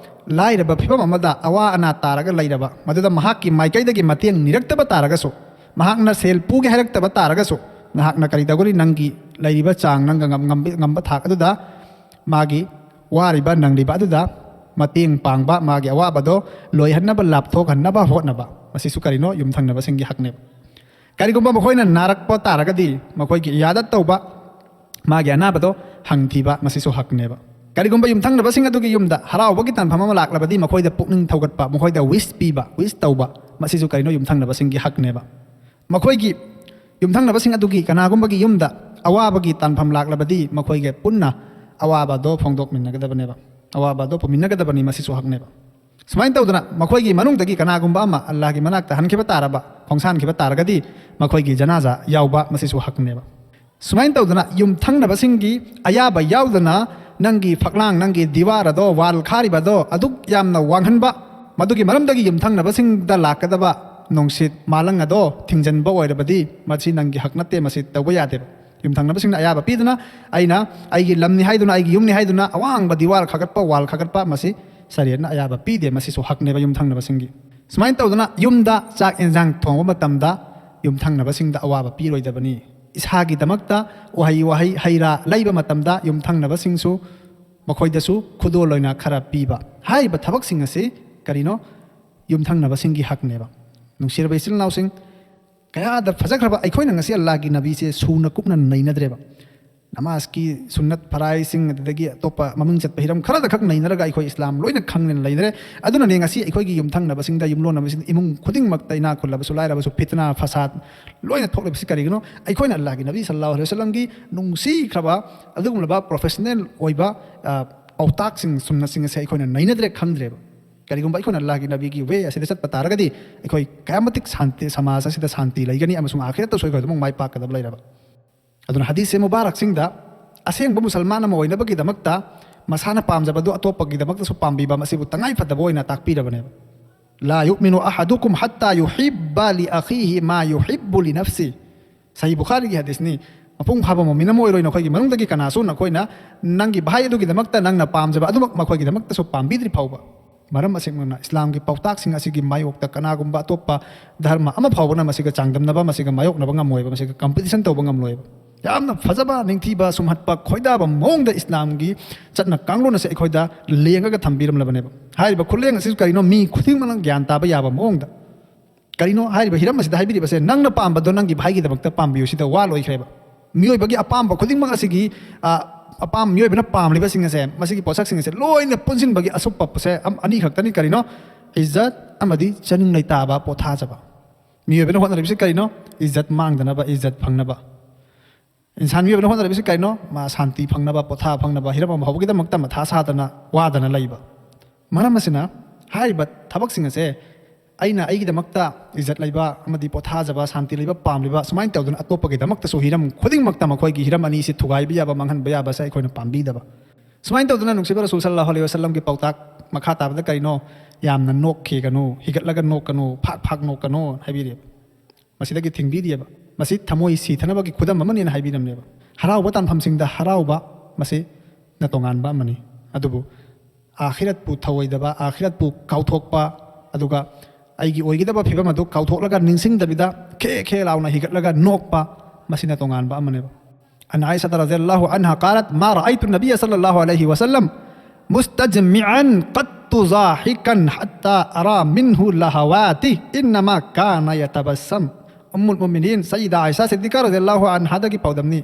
ꯂꯥꯏꯔꯕ ꯐꯤꯕꯝ ꯑꯃꯗ ꯑꯋꯥ ꯑꯅꯥ ꯇꯥꯔꯒ ꯂꯩꯔꯕ, ꯃꯗꯨꯗ ꯃꯍꯥꯛꯀꯤ ꯃꯥꯏꯀꯩꯗꯒꯤ ꯃꯇꯦꯡ ꯅꯤꯔꯛꯇꯕ ꯇꯥꯔꯒꯁꯨ, ꯃꯍꯥꯛꯅ ꯁꯦꯜ ꯄꯨꯒꯦ ꯍꯥꯏꯔꯛꯇꯕ ꯇꯥꯔꯒꯁꯨ, ꯅꯍꯥꯛꯅ ꯀꯔꯤ ꯇꯧꯒꯅꯤ? ꯅꯪꯒꯤ ꯂꯩꯔꯤꯕ ꯆꯥꯡ, ꯅꯪꯒ ꯉꯝ-, ꯉꯝꯕ, ꯉꯝꯕ ꯊꯥꯛ ꯑꯗꯨꯗ ꯃꯥꯒꯤ ꯋꯥꯔꯤꯕ ꯅꯪꯂꯤꯕ ꯑꯗꯨꯗ ꯃꯇꯦꯡ ꯄꯥꯡꯕ, ꯃꯥꯒꯤ ꯑꯋꯥꯕꯗꯣ ꯂꯣꯏꯍꯟꯅꯕ, ꯂꯥꯞꯊꯣꯛꯍꯟꯅꯕ ꯍꯣꯠꯅꯕ, ꯃꯁꯤꯁꯨ ꯀꯔꯤꯅꯣ? ꯌꯨꯝꯊꯪꯅꯕꯁꯤꯡꯒꯤ ꯍꯛꯅꯦꯕ꯫ ꯀꯔꯤꯒꯨꯝꯕ ꯃꯈꯣꯏꯅ ꯅꯥꯔꯛꯄ ꯇꯥꯔꯒꯗꯤ ꯃꯈꯣꯏꯒꯤ ꯏꯌꯥꯗꯠ ꯇꯧꯕ, ꯃꯥꯒꯤ ꯑꯅꯥꯕꯗꯣ ꯍꯪꯊꯤꯕ, ꯃꯁꯤꯁꯨ ꯍꯛꯅꯦꯕ꯫ ꯀꯔꯤꯒꯨꯝꯕ ꯌꯨꯝꯊꯪꯅꯕꯁꯤꯡ ꯑꯗꯨꯒꯤ ꯌꯨꯝꯗ ꯍꯔꯥꯎꯕꯒꯤ ꯇꯥꯟꯐꯝ ꯑꯃ ꯂꯥꯛꯂꯕꯗꯤ ꯃꯈꯣꯏꯗ ꯄꯨꯛꯅꯤꯡ ꯊꯧꯒꯠꯄ, ꯃꯈꯣꯏꯗ ꯋꯤꯁ ꯄꯤꯕ, ꯋꯤꯁ ꯇꯧꯕ, ꯃꯁꯤꯁꯨ ꯀꯔꯤꯅꯣ? ꯌꯨꯝꯊꯪꯅꯕꯁꯤꯡꯒꯤ ꯍꯛꯅꯦꯕ꯫ ꯃꯈꯣꯏꯒꯤ ꯌꯨꯝꯊꯪꯅꯕꯁꯤꯡ ꯑꯗꯨꯒꯤ ꯀꯅꯥꯒꯨꯝꯕꯒꯤ ꯌꯨꯝꯗ ꯑꯋꯥꯕꯒꯤ ꯇꯥꯟꯐꯝ ꯂꯥꯛꯂꯕꯗꯤ ꯃꯈꯣꯏꯒ ꯄꯨꯟꯅ ꯑꯋꯥꯕꯗꯣ ꯐꯣꯡꯗꯣꯛꯃꯤꯟꯅꯒꯗꯕꯅꯦꯕ, ꯑꯋꯥꯕꯗꯣ ꯄꯨꯃꯤꯟꯅꯒꯗꯕꯅꯤ, ꯃꯁꯤꯁꯨ ꯍꯛꯅꯦꯕ꯫ ꯁꯨꯃꯥꯏꯅ ꯇꯧꯗꯅ ꯃꯈꯣꯏꯒꯤ ꯃꯅꯨꯡꯗꯒꯤ ꯀꯅꯥꯒꯨꯝꯕ ꯑꯃ ꯑꯜꯂꯥꯍꯒꯤ ꯃꯅꯥꯛꯇ ꯍꯟꯈꯤꯕ ꯇꯥꯔꯕ, ꯈꯣꯡꯁꯥꯟꯈꯤꯕ ꯇꯥꯔꯒꯗꯤ ꯃꯈꯣꯏꯒꯤ ꯖꯅꯥꯖꯥ ꯌꯥꯎꯕ, ꯃꯁꯤꯁꯨ ꯍꯛꯅꯦꯕ꯫ ꯁꯨꯃꯥꯏꯅ ꯇꯧꯗꯅ ꯌꯨꯝꯊꯪꯅꯕꯁꯤꯡꯒꯤ ꯑꯌꯥꯕ ꯌꯥꯎꯗꯅ ꯅꯪꯒꯤ ꯐꯛꯂꯥꯡ, ꯅꯪꯒꯤ ꯗꯤꯋꯥꯔ ꯑꯗꯣ, ꯋꯥꯜ ꯈꯥꯔꯤꯕ ꯑꯗꯣ ꯑꯗꯨꯛ ꯌꯥꯝꯅ ꯋꯥꯡꯍꯟꯕ, ꯃꯗꯨꯒꯤ ꯃꯔꯝꯗꯒꯤ ꯌꯨꯝꯊꯪꯅꯕꯁꯤꯡꯗ ꯂꯥꯛꯀꯗꯕ ꯅꯨꯡꯁꯤꯠ ꯃꯥꯂꯪ ꯑꯗꯣ ꯊꯤꯡꯖꯤꯟꯕ ꯑꯣꯏꯔꯕꯗꯤ ꯃꯁꯤ ꯅꯪꯒꯤ ꯍꯛ ꯅꯠꯇꯦ, ꯃꯁꯤ ꯇꯧꯕ ꯌꯥꯗꯦꯕ꯫ ꯌꯨꯝꯊꯪꯅꯕꯁꯤꯡꯅ ꯑꯌꯥꯕ ꯄꯤꯗꯨꯅ, ꯑꯩꯅ ꯑꯩꯒꯤ ꯂꯝꯅꯤ ꯍꯥꯏꯗꯨꯅ, ꯑꯩꯒꯤ ꯌꯨꯝꯅꯤ ꯍꯥꯏꯗꯨꯅ ꯑꯋꯥꯡꯕ ꯗꯤꯋꯥꯔ ꯈꯥꯒꯠꯄ, ꯋꯥꯜ ꯈꯥꯒꯠꯄ, ꯃꯁꯤ ꯁꯔꯤꯌꯠꯅ ꯑꯌꯥꯕ ꯄꯤꯗꯦ, ꯃꯁꯤꯁꯨ ꯍꯛꯅꯦꯕ ꯌꯨꯝꯊꯪꯅꯕꯁꯤꯡꯒꯤ꯫ ꯁꯨꯃꯥꯏꯅ ꯇꯧꯗꯅ ꯌꯨꯝꯗ ꯆꯥꯛ ꯌꯦꯟꯁꯥꯡ ꯊꯣꯡꯕ ꯃꯇꯝꯗ ꯌꯨꯝꯊꯪꯅꯕꯁꯤꯡꯗ ꯑꯋꯥꯕ ꯄꯤꯔꯣꯏꯗꯕꯅꯤ꯫ ꯏꯁꯥꯒꯤꯗꯃꯛꯇ ꯎꯍꯩ ꯋꯥꯍꯩ, ꯍꯩ ꯔꯥ ꯂꯩꯕ ꯃꯇꯝꯗ ꯌꯨꯝꯊꯪꯅꯕꯁꯤꯡꯁꯨ ꯃꯈꯣꯏꯗꯁꯨ ꯈꯨꯗꯣꯜ ꯑꯣꯏꯅ ꯈꯔ ꯄꯤꯕ꯫ ꯍꯥꯏꯔꯤꯕ ꯊꯕꯛꯁꯤꯡ ꯑꯁꯤ ꯀꯔꯤꯅꯣ? ꯌꯨꯝꯊꯪꯅꯕꯁꯤꯡꯒꯤ ꯍꯛꯅꯦꯕ꯫ ꯅꯨꯡꯁꯤꯔꯕ ꯏꯆꯤꯜ ꯏꯅꯥꯎꯁꯤꯡ, ꯀꯌꯥꯗ ꯐꯖꯈ꯭ꯔꯕ ꯑꯩꯈꯣꯏꯅ ꯉꯁꯤ ꯑꯜꯂꯥꯍꯒꯤ ꯅꯕꯤꯁꯦ ꯁꯨꯅ ꯀꯨꯞꯅ ꯅꯩꯅꯗ꯭ꯔꯦꯕ꯫ ꯅꯃꯥꯖꯀꯤ ꯁꯨꯟꯅꯠ ꯐꯔꯥꯏꯁꯤꯡ, ꯑꯗꯨꯗꯒꯤ ꯑꯇꯣꯞꯄ ꯃꯃꯤꯡ ꯆꯠꯄ ꯍꯤꯔꯝ ꯈꯔꯗ ꯈꯛ ꯅꯩꯅꯔꯒ ꯑꯩꯈꯣꯏ ꯏꯁꯂꯥꯝ ꯂꯣꯏꯅ ꯈꯪꯗꯅ ꯂꯩꯅꯔꯦ꯫ ꯑꯗꯨꯅꯅꯦ ꯉꯁꯤ ꯑꯩꯈꯣꯏꯒꯤ ꯌꯨꯝꯊꯪꯅꯕꯁꯤꯡꯗ, ꯌꯨꯝꯂꯣꯟꯅꯕꯁꯤꯡꯗ, ꯏꯃꯨꯡ ꯈꯨꯗꯤꯡꯃꯛꯇ, ꯏꯅꯥꯛ ꯈꯨꯜꯂꯕꯁꯨ ꯂꯥꯏꯔꯕꯁꯨ, ꯐꯤꯠꯅꯥ ꯐꯁꯥꯗ ꯂꯣꯏꯅ ꯊꯣꯛꯂꯤꯕꯁꯤ ꯀꯔꯤꯒꯤꯅꯣ? ꯑꯩꯈꯣꯏꯅ ꯑꯜꯂꯥꯍꯒꯤ ꯅꯕꯤ ꯁꯜꯂꯥꯍꯨ ꯑꯂꯩꯍꯤ ꯋꯁꯜꯂꯝꯒꯤ ꯅꯨꯡꯁꯤꯈ꯭ꯔꯕ ꯑꯗꯨꯒꯨꯝꯂꯕ ꯄ꯭ꯔꯣꯐꯦꯁꯅꯦꯜ ꯑꯣꯏꯕ, ꯑ, ꯄꯥꯎꯇꯥꯛꯁꯤꯡ, ꯁꯨꯟꯅꯠꯁꯤꯡ ꯑꯁꯦ ꯑꯩꯈꯣꯏꯅ ꯅꯩꯅꯗ꯭ꯔꯦ, ꯈꯪꯗ꯭ꯔꯦꯕ꯫ ꯀꯔꯤꯒꯨꯝꯕ ꯑꯩꯈꯣꯏꯅ ꯑꯜꯂꯥꯍꯒꯤ ꯅꯕꯤꯒꯤ ꯋꯦ ꯑꯁꯤꯗ ꯆꯠꯄ ꯇꯥꯔꯒꯗꯤ ꯑꯩꯈꯣꯏ ꯀꯌꯥꯃꯇꯤꯛ ꯁꯥꯟꯇꯤ, ꯁꯃꯥꯖ ꯑꯁꯤꯗ ꯁꯥꯟꯇꯤ ꯂꯩꯒꯅꯤ ꯑꯃꯁꯨꯡ ꯑꯥꯈꯤꯔꯠꯇꯁꯨ ꯑꯩꯈꯣꯏ ꯑꯗꯨꯃꯛ ꯃꯥꯏ ꯄꯥꯛꯀꯗꯕ ꯂꯩꯔꯕ꯫ ꯑꯗꯨꯅ ꯍꯗꯤꯁꯁꯦ ꯃꯨꯕꯥꯔꯛꯁꯤꯡꯗ ꯑꯁꯦꯡꯕ ꯃꯨꯁꯜꯃꯥꯟ ꯑꯃ ꯑꯣꯏꯅꯕꯒꯤꯗꯃꯛꯇ ꯃꯁꯥꯅ ꯄꯥꯝꯖꯕꯗꯨ ꯑꯇꯣꯞꯄꯒꯤꯗꯃꯛꯇꯁꯨ ꯄꯥꯝꯕꯤꯕ, ꯃꯁꯤꯕꯨ ꯇꯉꯥꯏ ꯐꯗꯕ ꯑꯣꯏꯅ ꯇꯥꯛꯄꯤꯔꯕꯅꯦꯕ꯫ "لا يؤمن أحدكم حتى يحب لأخيه ما يحب لنفسه"꯫ ꯁꯍꯤ ꯕꯨꯈꯥꯔꯤꯒꯤ ꯍꯗꯤꯁꯅꯤ꯫ ꯃꯄꯨꯡ ꯐꯥꯕ ꯃꯣꯃꯤꯟ ꯑꯃ ꯑꯣꯏꯔꯣꯏ ꯅꯈꯣꯏꯒꯤ ꯃꯅꯨꯡꯗꯒꯤ ꯀꯅꯥꯁꯨ ꯅꯈꯣꯏꯅ ꯅꯪꯒꯤ ꯚꯥꯏ ꯑꯗꯨꯒꯤꯗꯃꯛꯇ ꯅꯪꯅ ꯄꯥꯝꯖꯕ ꯑꯗꯨꯃꯛ ꯃꯈꯣꯏꯒꯤꯗꯃꯛꯇꯁꯨ ꯄꯥꯝꯕꯤꯗ꯭ꯔꯤ ꯐꯥꯎꯕ꯫ ꯃꯔꯝ ꯑꯁꯤꯅ ꯏꯁꯂꯥꯝꯒꯤ ꯄꯥꯎꯇꯥꯛꯁꯤꯡ ꯑꯁꯤꯒꯤ ꯃꯥꯌꯣꯛꯇ ꯀꯅꯥꯒꯨꯝꯕ ꯑꯇꯣꯞꯄ ꯙꯔꯃ ꯑꯃ ꯐꯥꯎꯕꯅ ꯃꯁꯤꯒ ꯆꯥꯡꯗꯝꯅꯕ, ꯃꯁꯤꯒ ꯃꯥꯌꯣꯛꯅꯕ ꯉꯝꯃꯣꯏꯕ, ꯃꯁꯤꯒ ꯀꯝꯄꯤꯇꯤꯁꯟ ꯇꯧꯕ ꯉꯝꯂꯣꯏꯕ꯫ ꯌꯥꯝꯅ ꯐꯖꯕ, ꯅꯤꯡꯊꯤꯕ, ꯁꯨꯝꯍꯠꯄ, ꯈꯣꯏꯗꯥꯕ ꯃꯑꯣꯡꯗ ꯏꯁꯂꯥꯝꯒꯤ ꯆꯠꯅ ꯀꯥꯡꯂꯣꯟ ꯑꯁꯦ ꯑꯩꯈꯣꯏꯗ ꯂꯦꯡꯉꯒ ꯊꯝꯕꯤꯔꯝꯂꯕꯅꯦꯕ꯫ ꯍꯥꯏꯔꯤꯕ ꯈꯨꯠꯂꯦꯡ ꯑꯁꯤꯁꯨ ꯀꯔꯤꯅꯣ? ꯃꯤ ꯈꯨꯗꯤꯡꯃꯛꯅ ꯒ꯭ꯌꯥꯟ ꯇꯥꯕ ꯌꯥꯕ ꯃꯑꯣꯡꯗ꯫ ꯀꯔꯤꯅꯣ ꯍꯥꯏꯔꯤꯕ ꯍꯤꯔꯝ ꯑꯁꯤꯗ ꯍꯥꯏꯕꯤꯔꯤꯕꯁꯦ? "ꯅꯪꯅ ꯄꯥꯝꯕꯗꯣ ꯅꯪꯒꯤ ꯚꯥꯏꯒꯤꯗꯃꯛꯇ ꯄꯥꯝꯕꯤꯌꯨ", ꯁꯤꯗ ꯋꯥ ꯂꯣꯏꯈ꯭ꯔꯦꯕ꯫ ꯃꯤꯑꯣꯏꯕꯒꯤ ꯑꯄꯥꯝꯕ ꯈꯨꯗꯤꯡꯃꯛ ꯑꯁꯤꯒꯤ, ꯑ, ꯑꯄꯥꯝ-, ꯃꯤꯑꯣꯏꯕꯅ ꯄꯥꯝꯂꯤꯕꯁꯤꯡ ꯑꯁꯦ, ꯃꯁꯤꯒꯤ ꯄꯣꯠꯁꯛꯁꯤꯡ ꯑꯁꯦ ꯂꯣꯏꯅ ꯄꯨꯟꯁꯤꯟꯕꯒꯤ ꯑꯁꯨꯞꯄꯁꯦ ꯑꯝ-, ꯑꯅꯤ ꯈꯛꯇꯅꯤ꯫ ꯀꯔꯤꯅꯣ? ꯏꯖꯠ ꯑꯃꯗꯤ ꯆꯅꯤꯡ ꯂꯩꯇꯥꯕ, ꯄꯣꯊꯥꯖꯕ꯫ ꯃꯤꯑꯣꯏꯕꯅ ꯍꯣꯠꯅꯔꯤꯕꯁꯤ ꯀꯔꯤꯅꯣ? ꯏꯖꯠ ꯃꯥꯡꯗꯅꯕ, ꯏꯖꯠ ꯐꯪꯅꯕ꯫ ꯏꯟꯁꯥꯟ ꯃꯤꯑꯣꯏꯕꯅ ꯍꯣꯠꯅꯔꯤꯕꯁꯤ ꯀꯔꯤꯅꯣ? ꯃꯥ ꯁꯥꯟꯇꯤ ꯐꯪꯅꯕ, ꯄꯣꯊꯥ ꯐꯪꯅꯕ, ꯍꯤꯔꯝ ꯑꯃ ꯍꯧꯕꯒꯤꯗꯃꯛꯇ ꯃꯊꯥ ꯁꯥꯗꯅ, ꯋꯥꯗꯅ ꯂꯩꯕ꯫ ꯃꯔꯝ ꯑꯁꯤꯅ ꯍꯥꯏꯔꯤꯕ ꯊꯕꯛꯁꯤꯡ ꯑꯁꯦ ꯑꯩꯅ ꯑꯩꯒꯤꯗꯃꯛꯇ ꯏꯖꯠ ꯂꯩꯕ ꯑꯃꯗꯤ ꯄꯣꯊꯥꯖꯕ, ꯁꯥꯟꯇꯤ ꯂꯩꯕ ꯄꯥꯝꯂꯤꯕ, ꯁꯨꯃꯥꯏꯅ ꯇꯧꯗꯅ ꯑꯇꯣꯞꯄꯒꯤꯗꯃꯛꯇꯁꯨ ꯍꯤꯔꯝ ꯈꯨꯗꯤꯡꯃꯛꯇ ꯃꯈꯣꯏꯒꯤ ꯍꯤꯔꯝ ꯑꯅꯤꯁꯤ ꯊꯨꯒꯥꯏꯕ ꯌꯥꯕ, ꯃꯥꯡꯍꯟꯕ ꯌꯥꯕꯁꯦ ꯑꯩꯈꯣꯏꯅ ꯄꯥꯝꯕꯤꯗꯕ꯫ ꯁꯨꯃꯥꯏꯅ ꯇꯧꯗꯅ ꯅꯨꯡꯁꯤꯕ ꯔꯁꯨꯜ ꯁꯜꯂꯥꯍꯨ ꯑꯂꯩꯍꯤ ꯋꯁꯜꯂꯝꯒꯤ ꯄꯥꯎꯇꯥꯛ ꯃꯈꯥ ꯇꯥꯕꯗ ꯀꯔꯤꯅꯣ? "ꯌꯥꯝꯅ ꯅꯣꯛꯈꯤꯒꯅꯨ, ꯍꯤꯒꯠꯂꯒ ꯅꯣꯛꯀꯅꯨ, ꯐꯥꯛ ꯐꯥꯛ ꯅꯣꯛꯀꯅꯨ" ꯍꯥꯏꯕꯤꯔꯦꯕ꯫ ꯃꯁꯤꯗꯒꯤ ꯊꯤꯡꯕꯤꯔꯤꯑꯕ꯫ ꯃꯁꯤ ꯊꯃꯣꯏ ꯁꯤꯊꯅꯕꯒꯤ ꯈꯨꯗꯝ ꯑꯃꯅꯤꯅ ꯍꯥꯏꯕꯤꯔꯝꯃꯦꯕ꯫ ꯍꯔꯥꯎꯕ ꯇꯥꯟꯐꯝꯁꯤꯡꯗ ꯍꯔꯥꯎꯕ, ꯃꯁꯤꯅ ꯇꯣꯉꯥꯟꯕ ꯑꯃꯅꯤ꯫ ꯑꯗꯨꯕꯨ ꯑꯥꯈꯤꯔꯠꯄꯨ ꯊꯧꯑꯣꯏꯗꯕ, ꯑꯥꯈꯤꯔꯠꯄꯨ ꯀꯥꯎꯊꯣꯛꯄ, ꯑꯗꯨꯒ ꯑꯩꯒꯤ ꯑꯣꯏꯒꯗꯕ ꯐꯤꯕꯝ ꯑꯗꯨ ꯀꯥꯎꯊꯣꯛꯂꯒ ꯅꯤꯡꯁꯤꯡꯗꯕꯤꯗ ꯈꯦ ꯈꯦ ꯂꯥꯎꯅ ꯍꯤꯒꯠꯂꯒ ꯅꯣꯛꯄ, ꯃꯁꯤꯅ ꯇꯣꯉꯥꯟꯕ ꯑꯃꯅꯦꯕ꯫ عن عائشة رضي الله عنها قالت: ما رأيت النبي صلى الله عليه وسلم مستجمعا قط ضاحكا حتى أرى منه لهواته، إنما كان يتبسم. Ummul Mu'minin Sayyida Aisha Siddiqa radhiyallahu anhadagi ꯄꯥꯎꯗꯝꯅꯤ꯫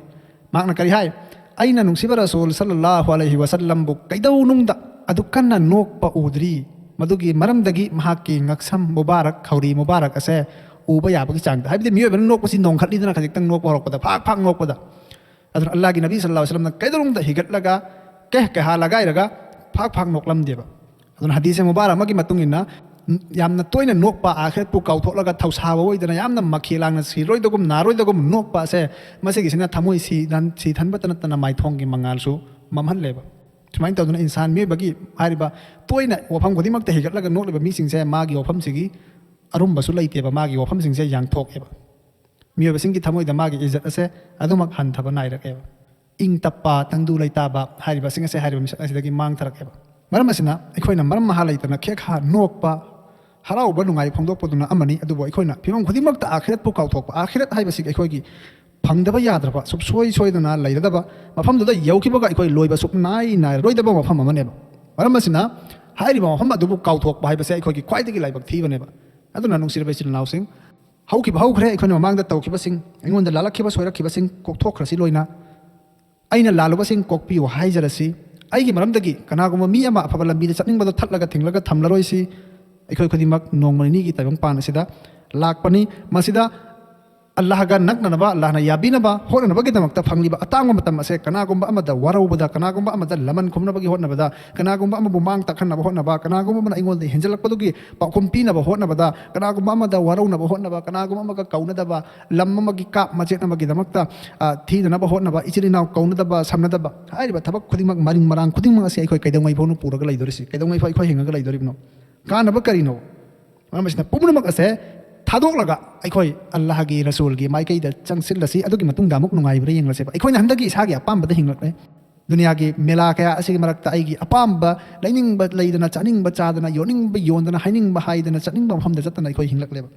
ꯃꯍꯥꯛꯅ ꯀꯔꯤ ꯍꯥꯏ? ꯑꯩꯅ ꯅꯨꯡꯁꯤꯕ ꯔꯁꯨꯜ ꯁꯜꯂꯜꯂꯥꯍꯨ ꯑꯂꯩꯍꯤ ꯋꯥꯁꯜꯂꯝꯕꯨ ꯀꯩꯗꯧꯅꯨꯡꯗ ꯑꯗꯨꯛ ꯀꯟꯅ ꯅꯣꯛꯄ ꯎꯗ꯭ꯔꯤ꯫ ꯃꯗꯨꯒꯤ ꯃꯔꯝꯗꯒꯤ ꯃꯍꯥꯛꯀꯤ ꯉꯛꯁꯝ ꯃꯨꯕꯥꯔꯛ, ꯈꯧꯔꯤ ꯃꯨꯕꯥꯔꯛ ꯑꯁꯦ ꯎꯕ ꯌꯥꯕꯒꯤ ꯆꯥꯡꯗ꯫ ꯍꯥꯏꯕꯗꯤ ꯃꯤꯑꯣꯏꯕꯅ ꯅꯣꯛꯄꯁꯤ ꯅꯣꯡꯈꯠꯂꯤꯗꯅ, ꯈꯖꯤꯛꯇꯪ ꯅꯣꯛꯄ ꯍꯧꯔꯛꯄꯗ, ꯐꯥꯛ ꯐꯥꯛ ꯅꯣꯛꯄꯗ꯫ ꯑꯗꯨꯅ ꯑꯜꯂꯥꯍꯒꯤ ꯅꯕꯤ ꯁꯜꯂꯜꯂꯥꯍꯨ ꯑꯂꯩꯍꯤ ꯋꯥꯁꯜꯂꯝꯅ ꯀꯩꯗꯧꯅꯨꯡꯗ ꯍꯤꯒꯠꯂꯒ ꯀꯦꯍ ꯀꯦꯍꯥ ꯂꯒꯥꯏꯔꯒ ꯐꯥꯛ ꯐꯥꯛ ꯅꯣꯛꯂꯝꯗꯦꯕ꯫ ꯑꯗꯨꯅ ꯍꯗꯤꯁ ꯃꯨꯕꯥꯔꯛ ꯑꯃꯒꯤ ꯃꯇꯨꯡ ꯏꯟꯅ, ꯌꯥꯝꯅ ꯇꯣꯏꯅ ꯅꯣꯛꯄ, ꯑꯥꯈꯤꯔꯠꯄꯨ ꯀꯥꯎꯊꯣꯛꯂꯒ ꯊꯧꯁꯥꯕ ꯑꯣꯏꯗꯅ ꯌꯥꯝꯅ ꯃꯈꯤ ꯂꯥꯡꯅ ꯁꯤꯔꯣꯏꯗꯒꯨꯝ ꯅꯥꯔꯣꯏꯗꯒꯨꯝ ꯅꯣꯛꯄ ꯑꯁꯦ, ꯃꯁꯤꯒꯤꯁꯤꯅ ꯊꯃꯣꯏ ꯁꯤ ꯅꯟ-, ꯁꯤ ꯊꯟꯕꯇ ꯅꯠꯇꯅ ꯃꯥꯏꯊꯣꯡꯒꯤ ꯃꯉꯥꯜꯁꯨ ꯃꯝꯍꯜꯂꯦꯕ꯫ ꯁꯨꯃꯥꯏꯅ ꯇꯧꯗꯅ ꯏꯟꯁꯥꯟ ꯃꯤꯑꯣꯏꯕꯒꯤ ꯍꯥꯏꯔꯤꯕ ꯇꯣꯏꯅ ꯋꯥꯐꯝ ꯈꯨꯗꯤꯡꯃꯛꯇ ꯍꯤꯒꯠꯂꯒ ꯅꯣꯛꯂꯤꯕ ꯃꯤꯁꯤꯡꯁꯦ ꯃꯥꯒꯤ ꯋꯥꯐꯝꯁꯤꯒꯤ ꯑꯔꯨꯝꯕꯁꯨ ꯂꯩꯇꯦꯕ, ꯃꯥꯒꯤ ꯋꯥꯐꯝꯁꯤꯡꯁꯦ ꯌꯥꯡꯊꯣꯛꯑꯦꯕ꯫ ꯃꯤꯑꯣꯏꯕꯁꯤꯡꯒꯤ ꯊꯃꯣꯏꯗ ꯃꯥꯒꯤ ꯏꯖꯠ ꯑꯁꯦ ꯑꯗꯨꯃꯛ ꯍꯟꯊꯕ ꯅꯥꯏꯔꯛꯑꯦꯕ꯫ ꯏꯪ ꯇꯞꯄ, ꯇꯪꯗꯨ ꯂꯩꯇꯥꯕ ꯍꯥꯏꯔꯤꯕꯁꯤꯡ ꯑꯁꯦ ꯍꯥꯏꯔꯤꯕ ꯃꯤꯁꯛ ꯑꯁꯤꯗꯒꯤ ꯃꯥꯡꯊꯔꯛꯑꯦꯕ꯫ ꯃꯔꯝ ꯑꯁꯤꯅ ꯑꯩꯈꯣꯏꯅ ꯃꯔꯝ ꯃꯍꯥ ꯂꯩꯇꯅ ꯈꯦꯛ ꯈꯥ ꯅꯣꯛꯄ, ꯍꯔꯥꯎꯕ ꯅꯨꯡꯉꯥꯏ ꯐꯣꯡꯗꯣꯛꯄꯗꯨꯅ ꯑꯃꯅꯤ, ꯑꯗꯨꯕꯨ ꯑꯩꯈꯣꯏꯅ ꯐꯤꯕꯝ ꯈꯨꯗꯤꯡꯃꯛꯇ ꯑꯥꯈꯤꯔꯠꯄꯨ ꯀꯥꯎꯊꯣꯛꯄ, ꯑꯥꯈꯤꯔꯠ ꯍꯥꯏꯕꯁꯤ ꯑꯩꯈꯣꯏꯒꯤ ꯐꯪꯗꯕ ꯌꯥꯗ꯭ꯔꯕ, ꯁꯨꯡꯁꯣꯏ ꯁꯣꯏꯗꯅ ꯂꯩꯔꯗꯕ, ꯃꯐꯝꯗꯨꯗ ꯌꯧꯈꯤꯕꯒ ꯑꯩꯈꯣꯏ ꯂꯣꯏꯕ ꯁꯨꯛꯅꯥꯏ ꯅꯥꯏꯔꯔꯣꯏꯗꯕ ꯃꯐꯝ ꯑꯃꯅꯦꯕ꯫ ꯃꯔꯝ ꯑꯁꯤꯅ ꯍꯥꯏꯔꯤꯕ ꯃꯐꯝ ꯑꯗꯨꯕꯨ ꯀꯥꯎꯊꯣꯛꯄ ꯍꯥꯏꯕꯁꯦ ꯑꯩꯈꯣꯏꯒꯤ ꯈ꯭ꯋꯥꯏꯗꯒꯤ ꯂꯥꯏꯕꯛ ꯊꯤꯕꯅꯦꯕ꯫ ꯑꯗꯨꯅ ꯅꯨꯡꯁꯤꯔꯕ ꯏꯆꯤꯜ ꯏꯅꯥꯎꯁꯤꯡ, ꯍꯧꯈꯤꯕ ꯍꯧꯈ꯭ꯔꯦ, ꯑꯩꯈꯣꯏꯅ ꯃꯃꯥꯡꯗ ꯇꯧꯈꯤꯕꯁꯤꯡ, ꯑꯩꯉꯣꯟꯗ ꯂꯥꯜꯂꯛꯈꯤꯕ ꯁꯣꯏꯔꯛꯈꯤꯕꯁꯤꯡ ꯀꯣꯛꯊꯣꯛꯈ꯭ꯔꯁꯤ ꯂꯣꯏꯅ꯫ ꯑꯩꯅ ꯂꯥꯜꯂꯨꯕꯁꯤꯡ ꯀꯣꯛꯄꯤꯌꯨ ꯍꯥꯏꯖꯔꯁꯤ꯫ ꯑꯩꯒꯤ ꯃꯔꯝꯗꯒꯤ ꯀꯅꯥꯒꯨꯝꯕ ꯃꯤ ꯑꯃ ꯑꯐꯕ ꯂꯝꯕꯤꯗ ꯆꯠꯅꯤꯡꯕꯗꯣ ꯊꯠꯂꯒ ꯊꯤꯡꯂꯒ ꯊꯝꯂꯔꯣꯏꯁꯤ꯫ ꯑꯩꯈꯣꯏ ꯈꯨꯗꯤꯡꯃꯛ ꯅꯣꯡꯃ ꯅꯤꯅꯤꯒꯤ ꯇꯥꯏꯕꯪꯄꯥꯟ ꯑꯁꯤꯗ ꯂꯥꯛꯄꯅꯤ꯫ ꯃꯁꯤꯗ ꯑꯜꯂꯥꯍꯒ ꯅꯛꯅꯅꯕ, ꯑꯜꯂꯥꯍꯅ ꯌꯥꯕꯤꯅꯕ ꯍꯣꯠꯅꯅꯕꯒꯤꯗꯃꯛꯇ ꯐꯪꯂꯤꯕ ꯑꯇꯥꯡꯕ ꯃꯇꯝ ꯑꯁꯦ ꯀꯅꯥꯒꯨꯝꯕ ꯑꯃꯗ ꯋꯥꯔꯧꯕꯗ, ꯀꯅꯥꯒꯨꯝꯕ ꯑꯃꯗ ꯂꯃꯟ ꯈꯨꯝꯅꯕꯒꯤ ꯍꯣꯠꯅꯕꯗ, ꯀꯅꯥꯒꯨꯝꯕ ꯑꯃꯕꯨ ꯃꯥꯡ ꯇꯥꯛꯍꯟꯅꯕ ꯍꯣꯠꯅꯕ, ꯀꯅꯥꯒꯨꯝꯕ ꯑꯃꯅ ꯑꯩꯉꯣꯟꯗ ꯍꯦꯟꯖꯜꯂꯛꯄꯗꯨꯒꯤ ꯄꯥꯎꯈꯨꯝ ꯄꯤꯅꯕ ꯍꯣꯠꯅꯕꯗ, ꯀꯅꯥꯒꯨꯝꯕ ꯑꯃꯗ ꯋꯥꯔꯧꯅꯕ ꯍꯣꯠꯅꯕ, ꯀꯅꯥꯒꯨꯝꯕ ꯑꯃꯒ ꯀꯧꯅꯗꯕ, ꯂꯝ ꯑꯃꯒꯤ ꯀꯥꯞ ꯃꯆꯦꯠ ꯑꯃꯒꯤꯗꯃꯛꯇ, ꯑ, ꯊꯤꯅꯅꯕ ꯍꯣꯠꯅꯕ, ꯏꯆꯤꯜ ꯏꯅꯥꯎ ꯀꯧꯅꯗꯕ, ꯁꯝꯅꯗꯕ ꯍꯥꯏꯔꯤꯕ ꯊꯕꯛ ꯈꯨꯗꯤꯡꯃꯛ, ꯃꯔꯤꯡ ꯃꯔꯥꯡ ꯈꯨꯗꯤꯡꯃꯛ ꯑꯁꯤ ꯑꯩꯈꯣꯏ ꯀꯩꯗꯧꯉꯩ ꯐꯥꯎꯅ ꯄꯨꯔꯒ ꯂꯩꯗꯣꯔꯤꯁꯤ? ꯀꯩꯗꯧꯉꯩ ꯐꯥꯎ ꯑꯩꯈꯣꯏ ꯍꯤꯡꯉꯒ ꯂꯩꯗꯣꯔꯤꯕꯅꯣ? ꯀꯥꯟꯅꯕ ꯀꯔꯤꯅꯣ? ꯃꯔꯝ ꯑꯁꯤꯅ ꯄꯨꯝꯅꯃꯛ ꯑꯁꯦ ꯊꯥꯗꯣꯛꯂꯒ ꯑꯩꯈꯣꯏ ꯑꯜꯂꯥꯍꯒꯤ ꯔꯁꯨꯜꯒꯤ ꯃꯥꯏꯀꯩꯗ ꯆꯪꯁꯤꯜꯂꯁꯤ꯫ ꯑꯗꯨꯒꯤ ꯃꯇꯨꯡꯗ ꯑꯃꯨꯛ ꯅꯨꯡꯉꯥꯏꯕ꯭ꯔꯥ ꯌꯦꯡꯂꯁꯦꯕ꯫ ꯑꯩꯈꯣꯏꯅ ꯍꯟꯗꯛꯀꯤ ꯏꯁꯥꯒꯤ ꯑꯄꯥꯝꯕꯗ ꯍꯤꯡꯂꯛꯂꯦ꯫ ꯗꯨꯅꯤꯌꯥꯒꯤ ꯃꯦꯂꯥ ꯀꯌꯥ ꯑꯁꯤꯒꯤ ꯃꯔꯛꯇ ꯑꯩꯒꯤ ꯑꯄꯥꯝꯕ, ꯂꯩꯅꯤꯡꯕ ꯂꯩꯗꯅ, ꯆꯥꯅꯤꯡꯕ ꯆꯥꯗꯅ, ꯌꯣꯟꯅꯤꯡꯕ ꯌꯣꯟꯗꯅ, ꯍꯥꯏꯅꯤꯡꯕ ꯍꯥꯏꯗꯅ ꯆꯠꯅꯤꯡꯕ ꯃꯐꯝꯗ ꯆꯠꯇꯅ ꯑꯩꯈꯣꯏ ꯍꯤꯡꯂꯛꯂꯦꯕ꯫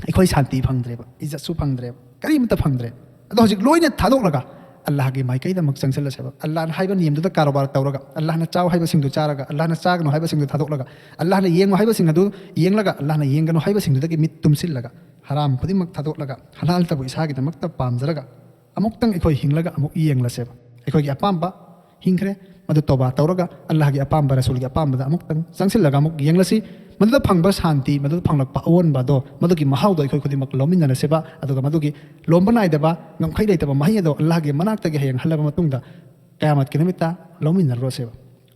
ꯑꯩꯈꯣꯏ ꯁꯥꯟꯇꯤ ꯐꯪꯗ꯭ꯔꯦꯕ, ꯏꯖꯠꯁꯨ ꯐꯪꯗ꯭ꯔꯦꯕ, ꯀꯔꯤꯃꯠꯇ ꯐꯪꯗ꯭ꯔꯦ꯫ ꯑꯗꯣ ꯍꯧꯖꯤꯛ ꯂꯣꯏꯅ ꯊꯥꯗꯣꯛꯂꯒ ꯑꯜꯂꯥꯍꯒꯤ ꯃꯥꯏꯀꯩꯗ ꯑꯃꯨꯛ ꯆꯪꯁꯤꯜꯂꯁꯦꯕ꯫ ꯑꯜꯂꯥꯍꯅ ꯍꯥꯏꯕ ꯅꯤꯌꯝꯗꯨꯗ ꯀꯥꯔꯣꯕꯥꯔ ꯇꯧꯔꯒ, ꯑꯜꯂꯥꯍꯅ ꯆꯥꯎ ꯍꯥꯏꯕꯁꯤꯡꯗꯨ ꯆꯥꯔꯒ, ꯑꯜꯂꯥꯍꯅ ꯆꯥꯒꯅꯨ ꯍꯥꯏꯕꯁꯤꯡꯗꯨ ꯊꯥꯗꯣꯛꯂꯒ, ꯑꯜꯂꯥꯍꯅ ꯌꯦꯡꯉꯨ ꯍꯥꯏꯕꯁꯤꯡ ꯑꯗꯨ ꯌꯦꯡꯂꯒ, ꯑꯜꯂꯥꯍꯅ ꯌꯦꯡꯒꯅꯨ ꯍꯥꯏꯕꯁꯤꯡꯗꯨꯗꯒꯤ ꯃꯤꯠ ꯇꯨꯝꯁꯤꯜꯂꯒ, ꯍꯔꯥꯝ ꯈꯨꯗꯤꯡꯃꯛ ꯊꯥꯗꯣꯛꯂꯒ, ꯍꯂꯥꯜꯇꯕꯨ ꯏꯁꯥꯒꯤꯗꯃꯛꯇ ꯄꯥꯝꯖꯔꯒ, ꯑꯃꯨꯛꯇꯪ ꯑꯩꯈꯣꯏ ꯍꯤꯡꯂꯒ ꯑꯃꯨꯛ ꯌꯦꯡꯂꯁꯦꯕ꯫ ꯑꯩꯈꯣꯏꯒꯤ ꯑꯄꯥꯝꯕ ꯍꯤꯡꯈ꯭ꯔꯦ, ꯃꯗꯨ ꯇꯧꯕꯥ ꯇꯧꯔꯒ, ꯑꯜꯂꯥꯍꯒꯤ ꯑꯄꯥꯝꯕ, ꯔꯁꯨꯜꯒꯤ ꯑꯄꯥꯝꯕꯗ ꯑꯃꯨꯛꯇꯪ ꯆꯪꯁꯤꯜꯂꯒ ꯑꯃꯨꯛ ꯌꯦꯡꯂꯁꯤ꯫ ꯃꯗꯨꯗ ꯐꯪꯕ ꯁꯥꯟꯇꯤ, ꯃꯗꯨꯗ ꯐꯪꯂꯛꯄ ꯑꯑꯣꯟꯕ ꯑꯗꯣ, ꯃꯗꯨꯒꯤ ꯃꯍꯥꯎꯗꯣ ꯑꯩꯈꯣꯏ ꯈꯨꯗꯤꯡꯃꯛ ꯂꯧꯃꯤꯟꯅꯔꯁꯦꯕ꯫ ꯑꯗꯨꯒ ꯃꯗꯨꯒꯤ ꯂꯣꯝꯕ ꯅꯥꯏꯗꯕ, ꯉꯝꯈꯩ ꯂꯩꯇꯕ ꯃꯍꯩ ꯑꯗꯣ ꯑꯜꯂꯥꯍꯒꯤ ꯃꯅꯥꯛꯇꯒꯤ ꯍꯌꯦꯡ ꯍꯜꯂꯕ ꯃꯇꯨꯡꯗ ꯀꯌꯥꯃꯠꯀꯤ ꯅꯨꯃꯤꯠꯇ ꯂꯧꯃꯤꯟꯅꯔꯨꯔꯁꯦꯕ꯫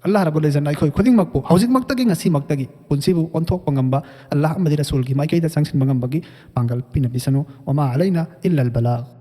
ꯑꯜꯂꯥꯍ ꯔꯕꯨꯜ ꯏꯖꯠꯅ ꯑꯩꯈꯣꯏ ꯈꯨꯗꯤꯡꯃꯛꯄꯨ ꯍꯧꯖꯤꯛꯃꯛꯇꯒꯤ, ꯉꯁꯤꯃꯛꯇꯒꯤ ꯄꯨꯟꯁꯤꯕꯨ ꯑꯣꯟꯊꯣꯛꯄ ꯉꯝꯕ, ꯑꯜꯂꯥꯍ ꯑꯃꯗꯤ ꯔꯁꯨꯜꯒꯤ ꯃꯥꯏꯀꯩꯗ ꯆꯪꯁꯤꯟꯕ ꯉꯝꯕꯒꯤ ꯄꯥꯡꯒꯜ ꯄꯤꯅꯕꯤꯁꯅꯨ꯫ ꯋꯃꯥ ꯑꯂꯩꯅ ꯏꯜꯂꯜ ꯕꯂꯥꯒ꯫